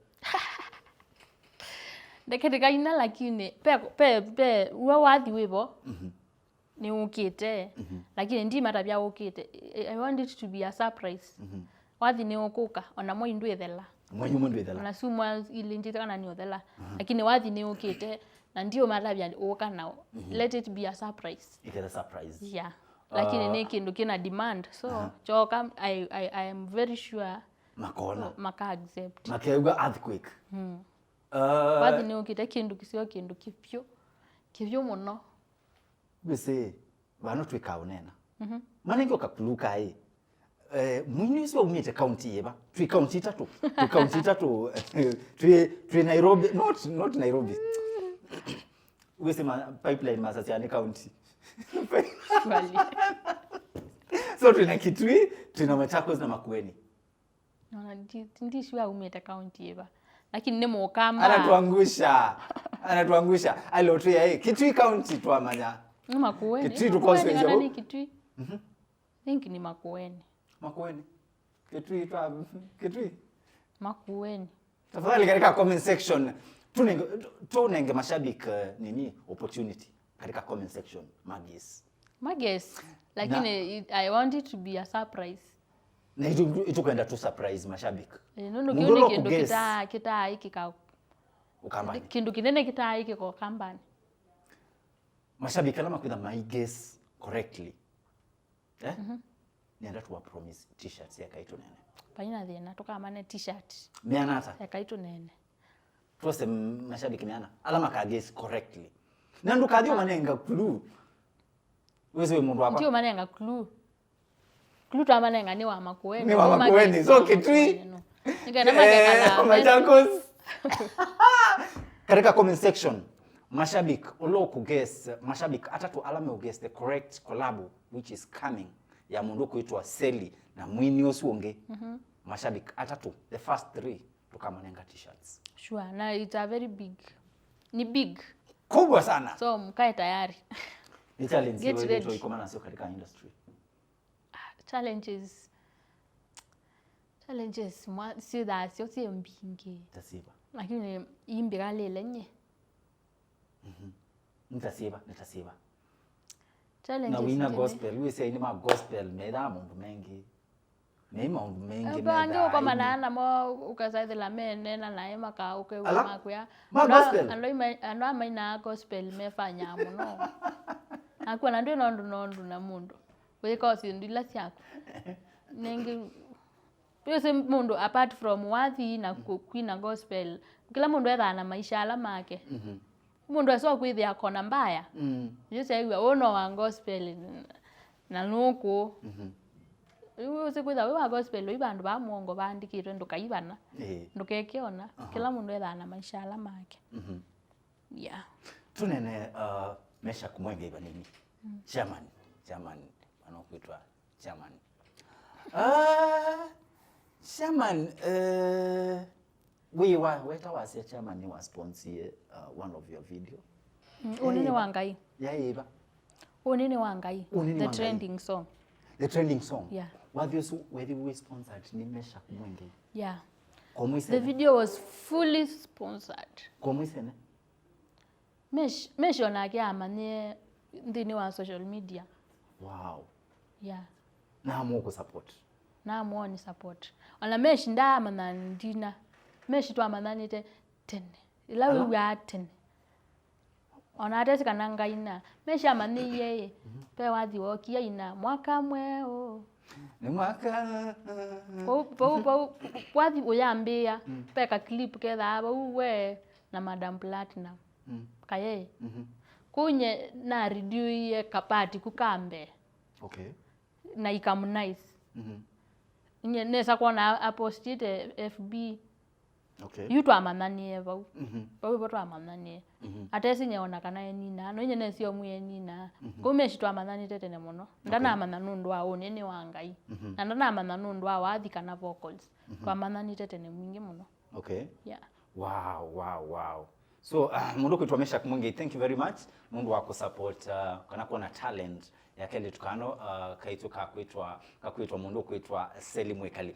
Ndeke ndikaina lakini pe pe pe uwe wathi wivo. Nĩũkĩte. Lakini ndimatavya ũkĩte. I, I want it to be a surprise. Wathi nĩũkũka, ona mwai ndwĩthela. Mwenyu mũndũ ĩthela. Ona sumwa ili njĩte kana nĩũthela. Lakini wathi nĩũkĩte, na ndiũmatavya ũka nao. Let it be a surprise. Iketha surprise. Yeah. Lakini nĩ kĩndũ kĩna demand. So, choka, I, I, I am very sure Makona. Maka accept. Makeugwa earthquake. Wathi nĩũkĩte kĩndũ kĩseo kĩndũ kĩvyũ. Kĩvyũ mũno. Wĩsĩ, vano twĩka ũnena. Manenge ũkakuluka ĩ. Eh, mwini ũcio aumĩte kaunti yĩva? Twĩ kaunti itatũ. Twĩ kaunti itatũ. Twĩ, twĩ Nairobi, not, not Nairobi. Wĩsĩ ma, pipeline masasya nĩ kaunti. Kweli. So twĩ na Kitui, twĩ na Machakos na Makueni. Nona ndi- ndisua aumĩte kaunti ĩva. Lakini nĩ mũkamba. Anatuangusha. Anatuangusha. Alotwĩa ĩ, Kitui County twamanya. Nĩ Makueni. Kitui Nĩ tukosi Makueni nzeu. Kana nĩ Kitui? Think nĩ Makueni. Makueni. Kitui twa Kitui. Makueni. Tafadhali katika comment section tunenge, tunenge mashabiki eh, nini opportunity katika comment section magis. Mages. Lakini it- I want it to be a surprise. Na itu itukwenda tu surprise mashabiki. Eh, nũndũ Mũndũ kĩu nĩ ũla kĩndũ ũkũguess. Kĩtaa kĩtaa ĩkĩka Ukambani. Kĩndũ kĩnene kĩtaa ĩkĩka Ukambani. Mashabiki ala makwitha mai guess correctly. Eh? Nenda tuwa promise t-shirts ya Kaitũ Nene. Paina thĩna tũkamane t-shirt. Meana ata? Ya Kaitũ Nene. Tuose m- mashabiki meana ala maka guess correctly. Na ndũkathi umanenga clue. Wĩsĩ wĩ mũndũ wakwa. Ndio manenga clue. Clue twamanenga nĩ wa Makueni. Nĩ wa Makueni. So Kitui. Nĩkenda makekala. Machakos. Katika comment section mashabiki ũla ũkũguess, mashabiki atatũ ala meũguess the correct collabo which is coming ya mũndũ kwĩtwa Seli na mwini ũsu ũngĩ. Mashabiki atatũ, the first three tũkamanenga t-shirts. Sure, na it's a very big. Ni big. Kubwa sana. So mkae tayari. Ni challenge Get hiyo ready. Ndio ikomana sio katika industry. Challenges. Challenges mwa sio da sio sio mbingi. Tasiva. Lakini imbi galile nye. Nitasiva, nitasiva. Challenges. Na wina Ingĩ. Gospel wĩsĩ aini ma gospel methaa maũndũ mengĩ. Mei maũndũ mengĩ. Angĩ ũkomana namo ũkasathĩla menena naĩ maka ũkeua Ala? Makwĩa. Ma gospel? Andũ amainaa gospel mefanyaa mũno. Nakuona ndwĩ nondũ nondũ na mũndũ wĩka o syĩndũ ila syaku. Nĩngĩ wĩsĩ mũndũ apart from wathi na ku- kwina gospel, kĩla mũndũ ethaa na maisha ala make. Mũndũ aso kwĩthĩa kona mbaya. Yu syaĩw'a ũũ no wa gospel na nũkũ. Rĩu ũsĩ kwĩthĩa wĩ wa gospel ũi vandũ vaa mũongo vaandĩkĩtwe ndũkaivana. Eh. Ndũkeke ona. Kĩla mũndũ ethaa na maisha ala make. Yeah. Tũnene uh, Meshack Mwengei vanini. Chairman, chairman, mwana ũkwĩtwa chairman. Ah, chairman, eh, wĩ wa weta wasya chairman nĩ wa sponsie uh, one of your video. Mm, ũnĩ nĩ wa Ngai. Yaĩva. Ũnĩ nĩ wa Ngai. Ũnĩ nĩ The wa Ngai. Trending song. The trending song. Yeah. Wathi ũsu wethi wĩ sponsored nĩ Meshack Mwengei. Yeah. Kwa The mũisene. Video was fully sponsored. Kwa mũisene. Mesh, Mesh onake amanyie nthĩnĩ wa social media. Wow. Yeah. Na mũkũ support. Namwoni support. Ona Mesh ndaamanya ndina. Mesh twamanyanĩte tene. Ĩla Ala? Wĩw'aa tene. Ona atesi kana Ngai na. Mesh amanyĩie ĩ. Pe wathi wokie ina mwaka mweũ. Nĩ mwaka. Vau, vau, vau, wathi ũyambĩĩa, ve ka clip kethaa vau we na Madam Platinum. Mm. Kaye. Mhm. Kũu nye na reduie kapati ku ka mbee. Okay. Na ikamnice. Mhm. Nye nesa kwona apostite F B. Okay. Yu twamanyanie vau. Mhm. Vau ivo twamanyanie. Mhm. Atesi nye ona kana enina. No nye nesi omu enina. Kũu Mesh twamanyĩte tene mũno. Ndanamanya nũndũ wa ũnene wa Ngai. Na ndanamanya nũndũ wa wathi kana vocals. Twamanyĩte tene mwingĩ mũno. Okay. Yeah. Wow, wow, wow. So, uh, mũndũ kwĩtwa Meshack Mwengei, thank you very much. Mũndũ wa kũsupport uh, kana kuona talent ya kelĩtu kano uh, kaitũ kakwĩtwa kakwĩtwa mũndũ kwĩtwa Seli Mwikali.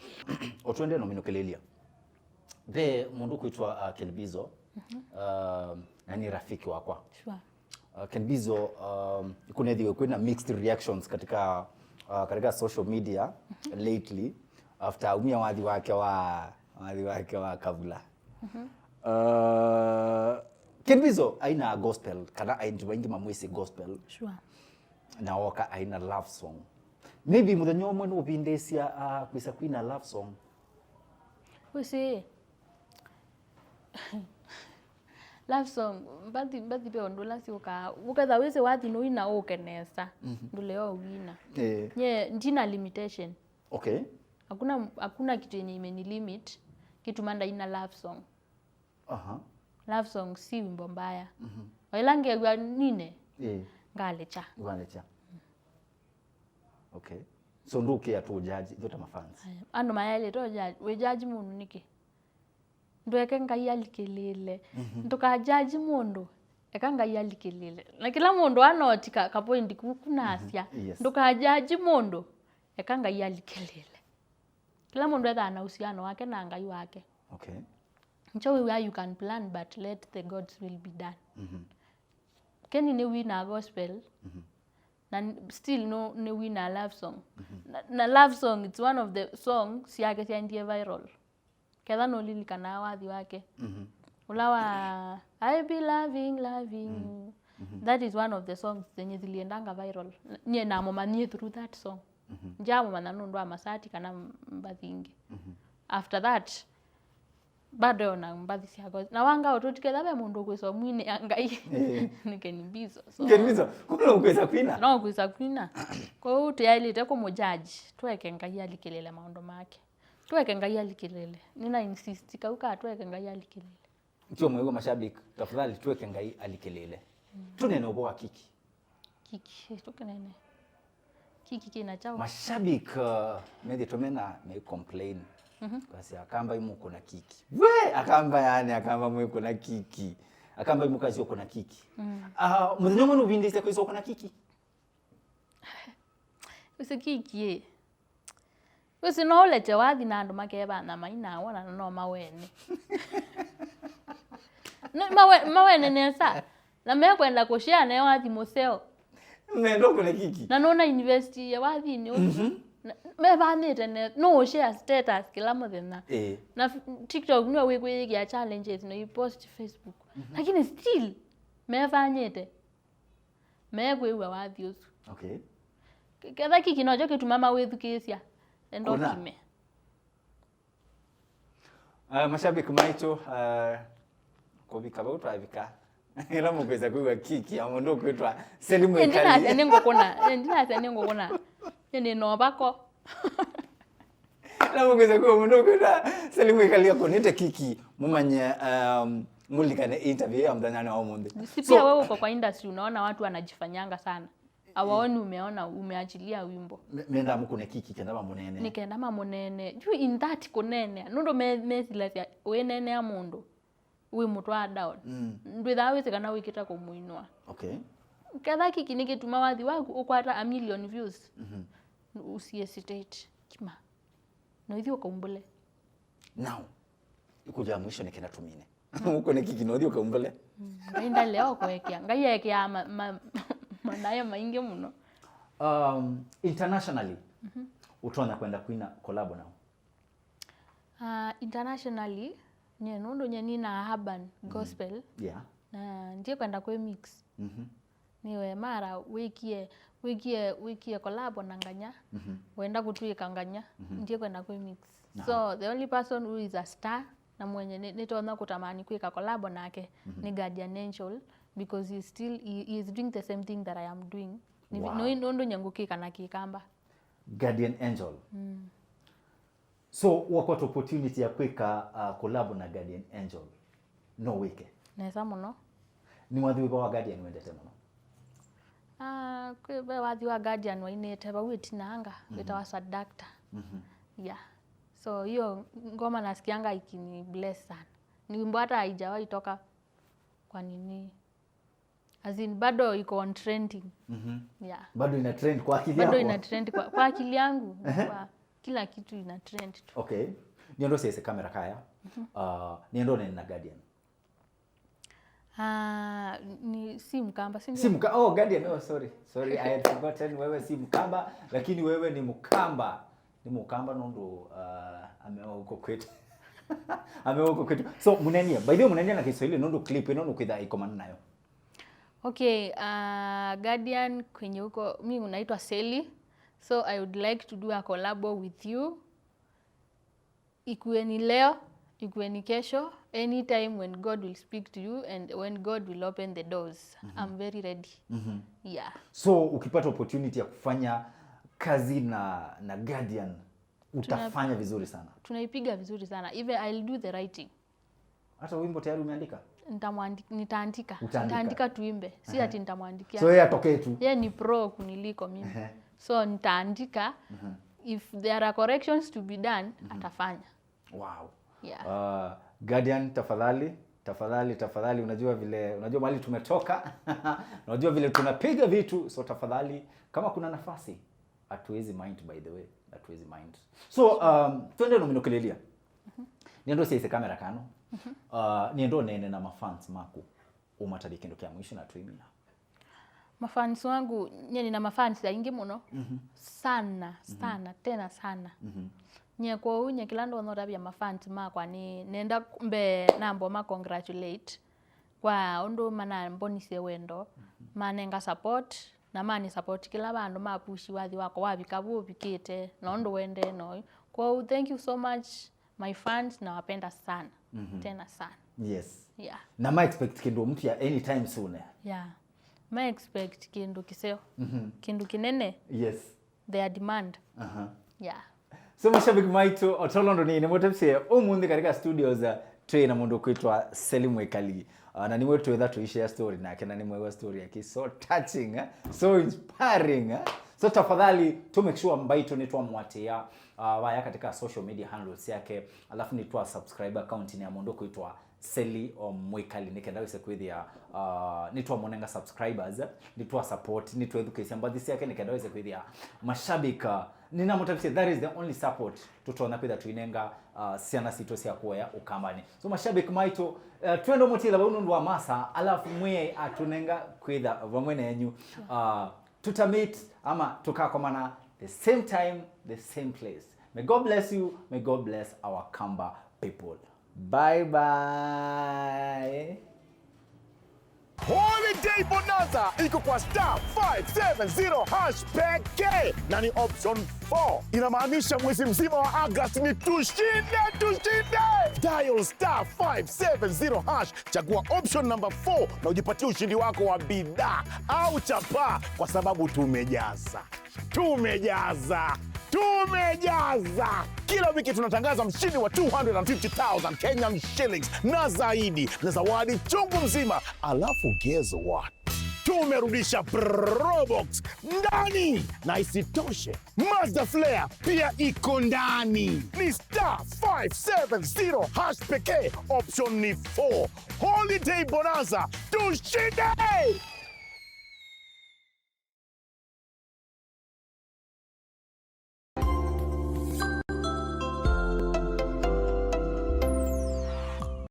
Otwende no minũkĩlĩlya. Ve mũndũ kwĩtwa uh, Kelbizo. Uh, na nĩ rafiki wakwa. Sure. Uh, Kelbizo, um, kunethiwe kwĩna mixed reactions katika uh, katika social media lately after umia wathi wake wa wathi wake wa Kavula. Uh, Kelbizo aina gospel kana aini vaingi mamwisi gospel. Sure. Na oka aina love song. Maybe mũthenya ũmwe nũvindĩsya uh, kwĩsa kwina love song. Wĩsĩ love song, mbathi mbathi ve ũndũ ũla syũkaa. Ũketha wĩsĩ wathi nũina ũke nesa. Ndũleo wina. Eh. Nye ndina limitation. Okay. Hakuna hakuna kitu yenye imeni limit kituma ndaina love song. Aha. Love song si wimbo mbaya. Waila ngew'a nine Eh. Ngalecha. Ngalecha. Okay. So ndũkĩa tu judge itho ta mafans. Andũ mayaĩlĩte ũjaji, wĩ jaji mũndũ nĩkĩ? Ndũeke Ngai alikĩlĩle. Ndũkajaji mũndũ, eka Ngai alikĩlĩle. Na kĩla mũndũ anotika kapoindi kuku nasya. Yes. Ndũkajaji mũndũ, eka Ngai alikĩlĩle. Kĩla mũndũ ethaa na usiano wake na Ngai wake. Okay. Ncho wĩw'a you can plan but let the God's will be done. Kenny nĩ wina gospel. Na n- still no nĩ wina love song. Na, na love song it's one of the songs syake syaendie viral. Ketha no lilikana wathi wake. Ula wa I be loving loving you. That is one of the songs zenye ziliendanga viral. Nye namũmanyie through that song. Njamũmanya nũndũ wa masati kana mbathi ingĩ. After that bado ona mbathi syakwa na wanga ũtũtiketha ve mũndũ ũkwĩsa mwini ya Ngai. Nĩ Kenny Bizo. So, Kenny Bizo, kumbe ũkwĩsa kwina. No kwĩsa kwina. Kwoou tũyaĩlĩte kũmũjaji, tũeke Ngai alikĩlĩle maũndũ make. Tũeke Ngai alikĩlĩle. Nĩna insist kau ka tũeke Ngai alikĩlĩle. Ndio mwĩw'e mashabiki, tafadhali tũeke Ngai alikĩlĩle. Tũnene ũvoo wa Kiki. Kiki, tũkĩnene. Kiki kĩna chao. Mashabiki uh, methĩtwe mena me complain. Kasi akamba imũkũna Kiki. We akamba yani akamba mwĩkũna Kiki. Akamba imũkasi ũkũna Kiki. Ah, mũthenya ũmwe nũvindĩsye kwĩsa ũkũna Kiki. Wĩsĩ Kiki ĩ. Wĩsĩ no ũlete wathi na andũ makevana mainawa na no mawene. No, mawe- mawene nesa. Na mekwenda kũshare nayo wathi mũseo. Mendo kũna Kiki. Na nũna invest ya wathinĩ ũsu. Na mevanĩte ne no share status kĩla mũthenya. Eh. Na f- TikTok nĩwe wĩkwĩyĩkĩa challenges no ipost Facebook. Lakini still mevanyĩte. Mekwĩw'a wathi ũsu. Okay. Ke- Ketha Kiki nocho kĩtuma mawĩthukĩĩsya. Enda Kũna. Ũkime. Uh, mashabiki maitũ uh, kũvika vau twavika ĩla mũkwĩsa kwĩw'a Kiki ya mũndũ ũkwĩtwa Seli Mwikali. Ndinasya nĩ ngũkũna, ndinasya nĩ ngũkũna. Nĩ nĩ novako. Ĩla mũkwĩsa kwĩw'a mũndũ ũkwĩtwa Seli Mwikali akũnĩte Kiki mũmanye um, Mũlikane interview ya mũthenyanĩ wa ũmũnthĩ. Si pia wewe uko kwa industry, unaona watu wanajifanyanga sana. Awaoni umeona umeachilia wimbo. Me- menda mũkũne kiki kenda mamũnene. Nĩ kenda mamũnene. You in that kũnene. Nũndũ me- mesilasya wĩnenea mũndũ wĩ mũtwaa down. Ndwĩthaa wĩsĩ kana wĩkĩta kũmũinũa. Okay. Ketha kiki nĩkĩtuma wathi waku ũkwata a million views. Usiesitate kima. Noithi ũkaumbũle. Now, ikũlyo ya mwisho nĩ kenda tũmine. Ũkũne kiki noithi ũkaumbũle. Ngai ndalea ũkũekea. Ngai aekeaa ma- ma- manayo maingĩ mũno. Um, internationally, ũtonya kwenda kwina collabo nao? Uh, internationally, nye nũndũ nye nina urban gospel. Yeah. Na ndikwenda kwĩ mix. Nĩwe mara wĩkie wĩkie wĩkie collabo na Nganya. Wenda kũtwĩka Nganya. Ndikwenda kwĩ mix. So the only person who is a star na mwenye nĩ- nĩtonya kũtamani kwĩka collabo nake nĩ Guardian Angel, because he is still he, he is doing the same thing that I am doing. Nĩ vi- Wow. Nĩ nũndũ nye ngũkĩka na Kĩkamba. Guardian Angel. So wakwata opportunity ya kwĩka uh, collab na Guardian Angel, no wĩke? Nesa mũno. Nĩ wathi wĩva wa Guardian wendete mũno? Ah, kwĩ ve wathi wa Guardian wainĩte vau ĩtinanga wĩtawa Sadakta. Yeah. So hiyo ngoma nasikianga ikini bless sana. Ni wimbo hata haijawahi toka kwa nini. As in, bado iko on trending. Yeah. Bado ina trend kwa akili bado yako? Ina trend kwa, kwa akili yangu. Kwa kila kitu ina trend tu. Okay. Nĩenda ũsese kamera kaya. Uh, nĩenda ũnene na Guardian. Ah, ni si Mkamba, si ndio? Si Mka- oh, Guardian. Oh, sorry. Sorry, I had forgotten wewe si Mkamba, lakini wewe ni Mkamba. Nĩ Mũkamba nũndũ uh, ameoa huko kwetu. Ameoa huko kwetu. So mũnenie, by the way, mũnenie na Kiswahili nũndũ clip ĩno nũkwĩtha ĩkomana nayo. Okay, uh, Guardian kwenye huko, mi unaitwa Seli. So I would like to do a collabo with you. Ikuwe ni leo, ikuwe ni kesho, anytime when God will speak to you and when God will open the doors. I'm very ready. Yeah. So ukipata opportunity ya kufanya kazi na na Guardian utafanya vizuri sana. Tunaipiga vizuri sana. Even I'll do the writing. Hata wimbo tayari umeandika? Nitamwandi- nitaandika. Utaandika. Nitaandika tuimbe. Si ati nitamwandikia. So yeye atokee tu. Yeye ni pro kuniliko mimi. So nitaandika. If there are corrections to be done, atafanya. Wow. Yeah. Uh, Guardian, tafadhali, tafadhali, tafadhali, unajua vile, unajua mahali tumetoka. Unajua vile tunapiga vitu, so tafadhali, kama kuna nafasi, hatuwezi mind, by the way, hatuwezi mind. So um, twende nominokelelia. Nĩenda ũsyaĩsye kamera kano. Uh, nĩenda ũneene na mafans maku, ũmatavye kĩndũ kya mwisho na tũimina. Mafans wangu, nye nina mafans aingĩ mũno. Sana sana, tena sana. Nye kwoou nye kĩla ndonya ũtavya mafans makwa nĩ nenda mbee namboma congratulate kwa ũndũ manambonisye wendo, manenga support, na mani support kĩla vandũ, mapushi wathi wakwa wavika vu ũvikĩte na ũndũ wendee noyu. Kwoou thank you so much my fans, nawapenda sana. Tena sana. Yes. Yeah. Na ma expect kĩndũ mpya anytime soon. Yeah. Ma expect kĩndũ kĩseo. Kĩndũ kĩnene. Yes. Their demand. Aha. Yeah. So mashabiki maitũ, o tondũ nĩ nĩmũtepsie ũmũnthĩ katika studios uh, twĩ na mũndũ kwĩtwa Seli Mwikali. Uh, na nĩmwe twĩtha tũishare story nake, na nĩmwĩwa story yake so touching, eh? So inspiring, eh? So tafadhali to make sure mbaitũ nĩtwamũatĩĩa uh, vaya katika social media handles yake, alafu nĩtwa subscribe account ya mũndũ kwĩtwa Seli o Mwikali nĩ kenda wĩse kwĩthĩa uh, nĩtwamũnenga subscribers, nĩtwa support, nĩtwethukĩĩsya mbathi syake nĩ kenda wĩse kwĩthĩa mashabiki uh, nĩnamũtavisye that is the only support tũtonya kwĩtha tũinenga uh, syana sitũ sya kũea Ũkambanĩ. So mashabiki maitũ uh, twenda mũtĩla vau nũndũ wa masa, alafu Mwĩai atũnenga kwĩtha vamwe nenyu uh, tũtamit ama tũkakomana the same time, the same place. May God bless you, may God bless our Kamba people. Bye bye. Holiday Bonanza iko kwa star five seven zero hash pekee na ni option four. Inamaanisha mwezi mzima wa August ni tushinde, tushinde. Dial star five seven zero hash, chagua option number four na ujipatie ushindi wako wa bidhaa au chapaa, kwa sababu tumejaza. Tumejaza. Tumejaza! Kila wiki tunatangaza mshindi wa two hundred fifty thousand Kenyan shillings na zaidi, na zawadi chungu mzima. Alafu guess what? Tumerudisha Probox ndani! Na isitoshe, Mazda Flare pia iko ndani. Ni star five seven zero hash pekee, option ni four. Holiday Bonanza, tushinde!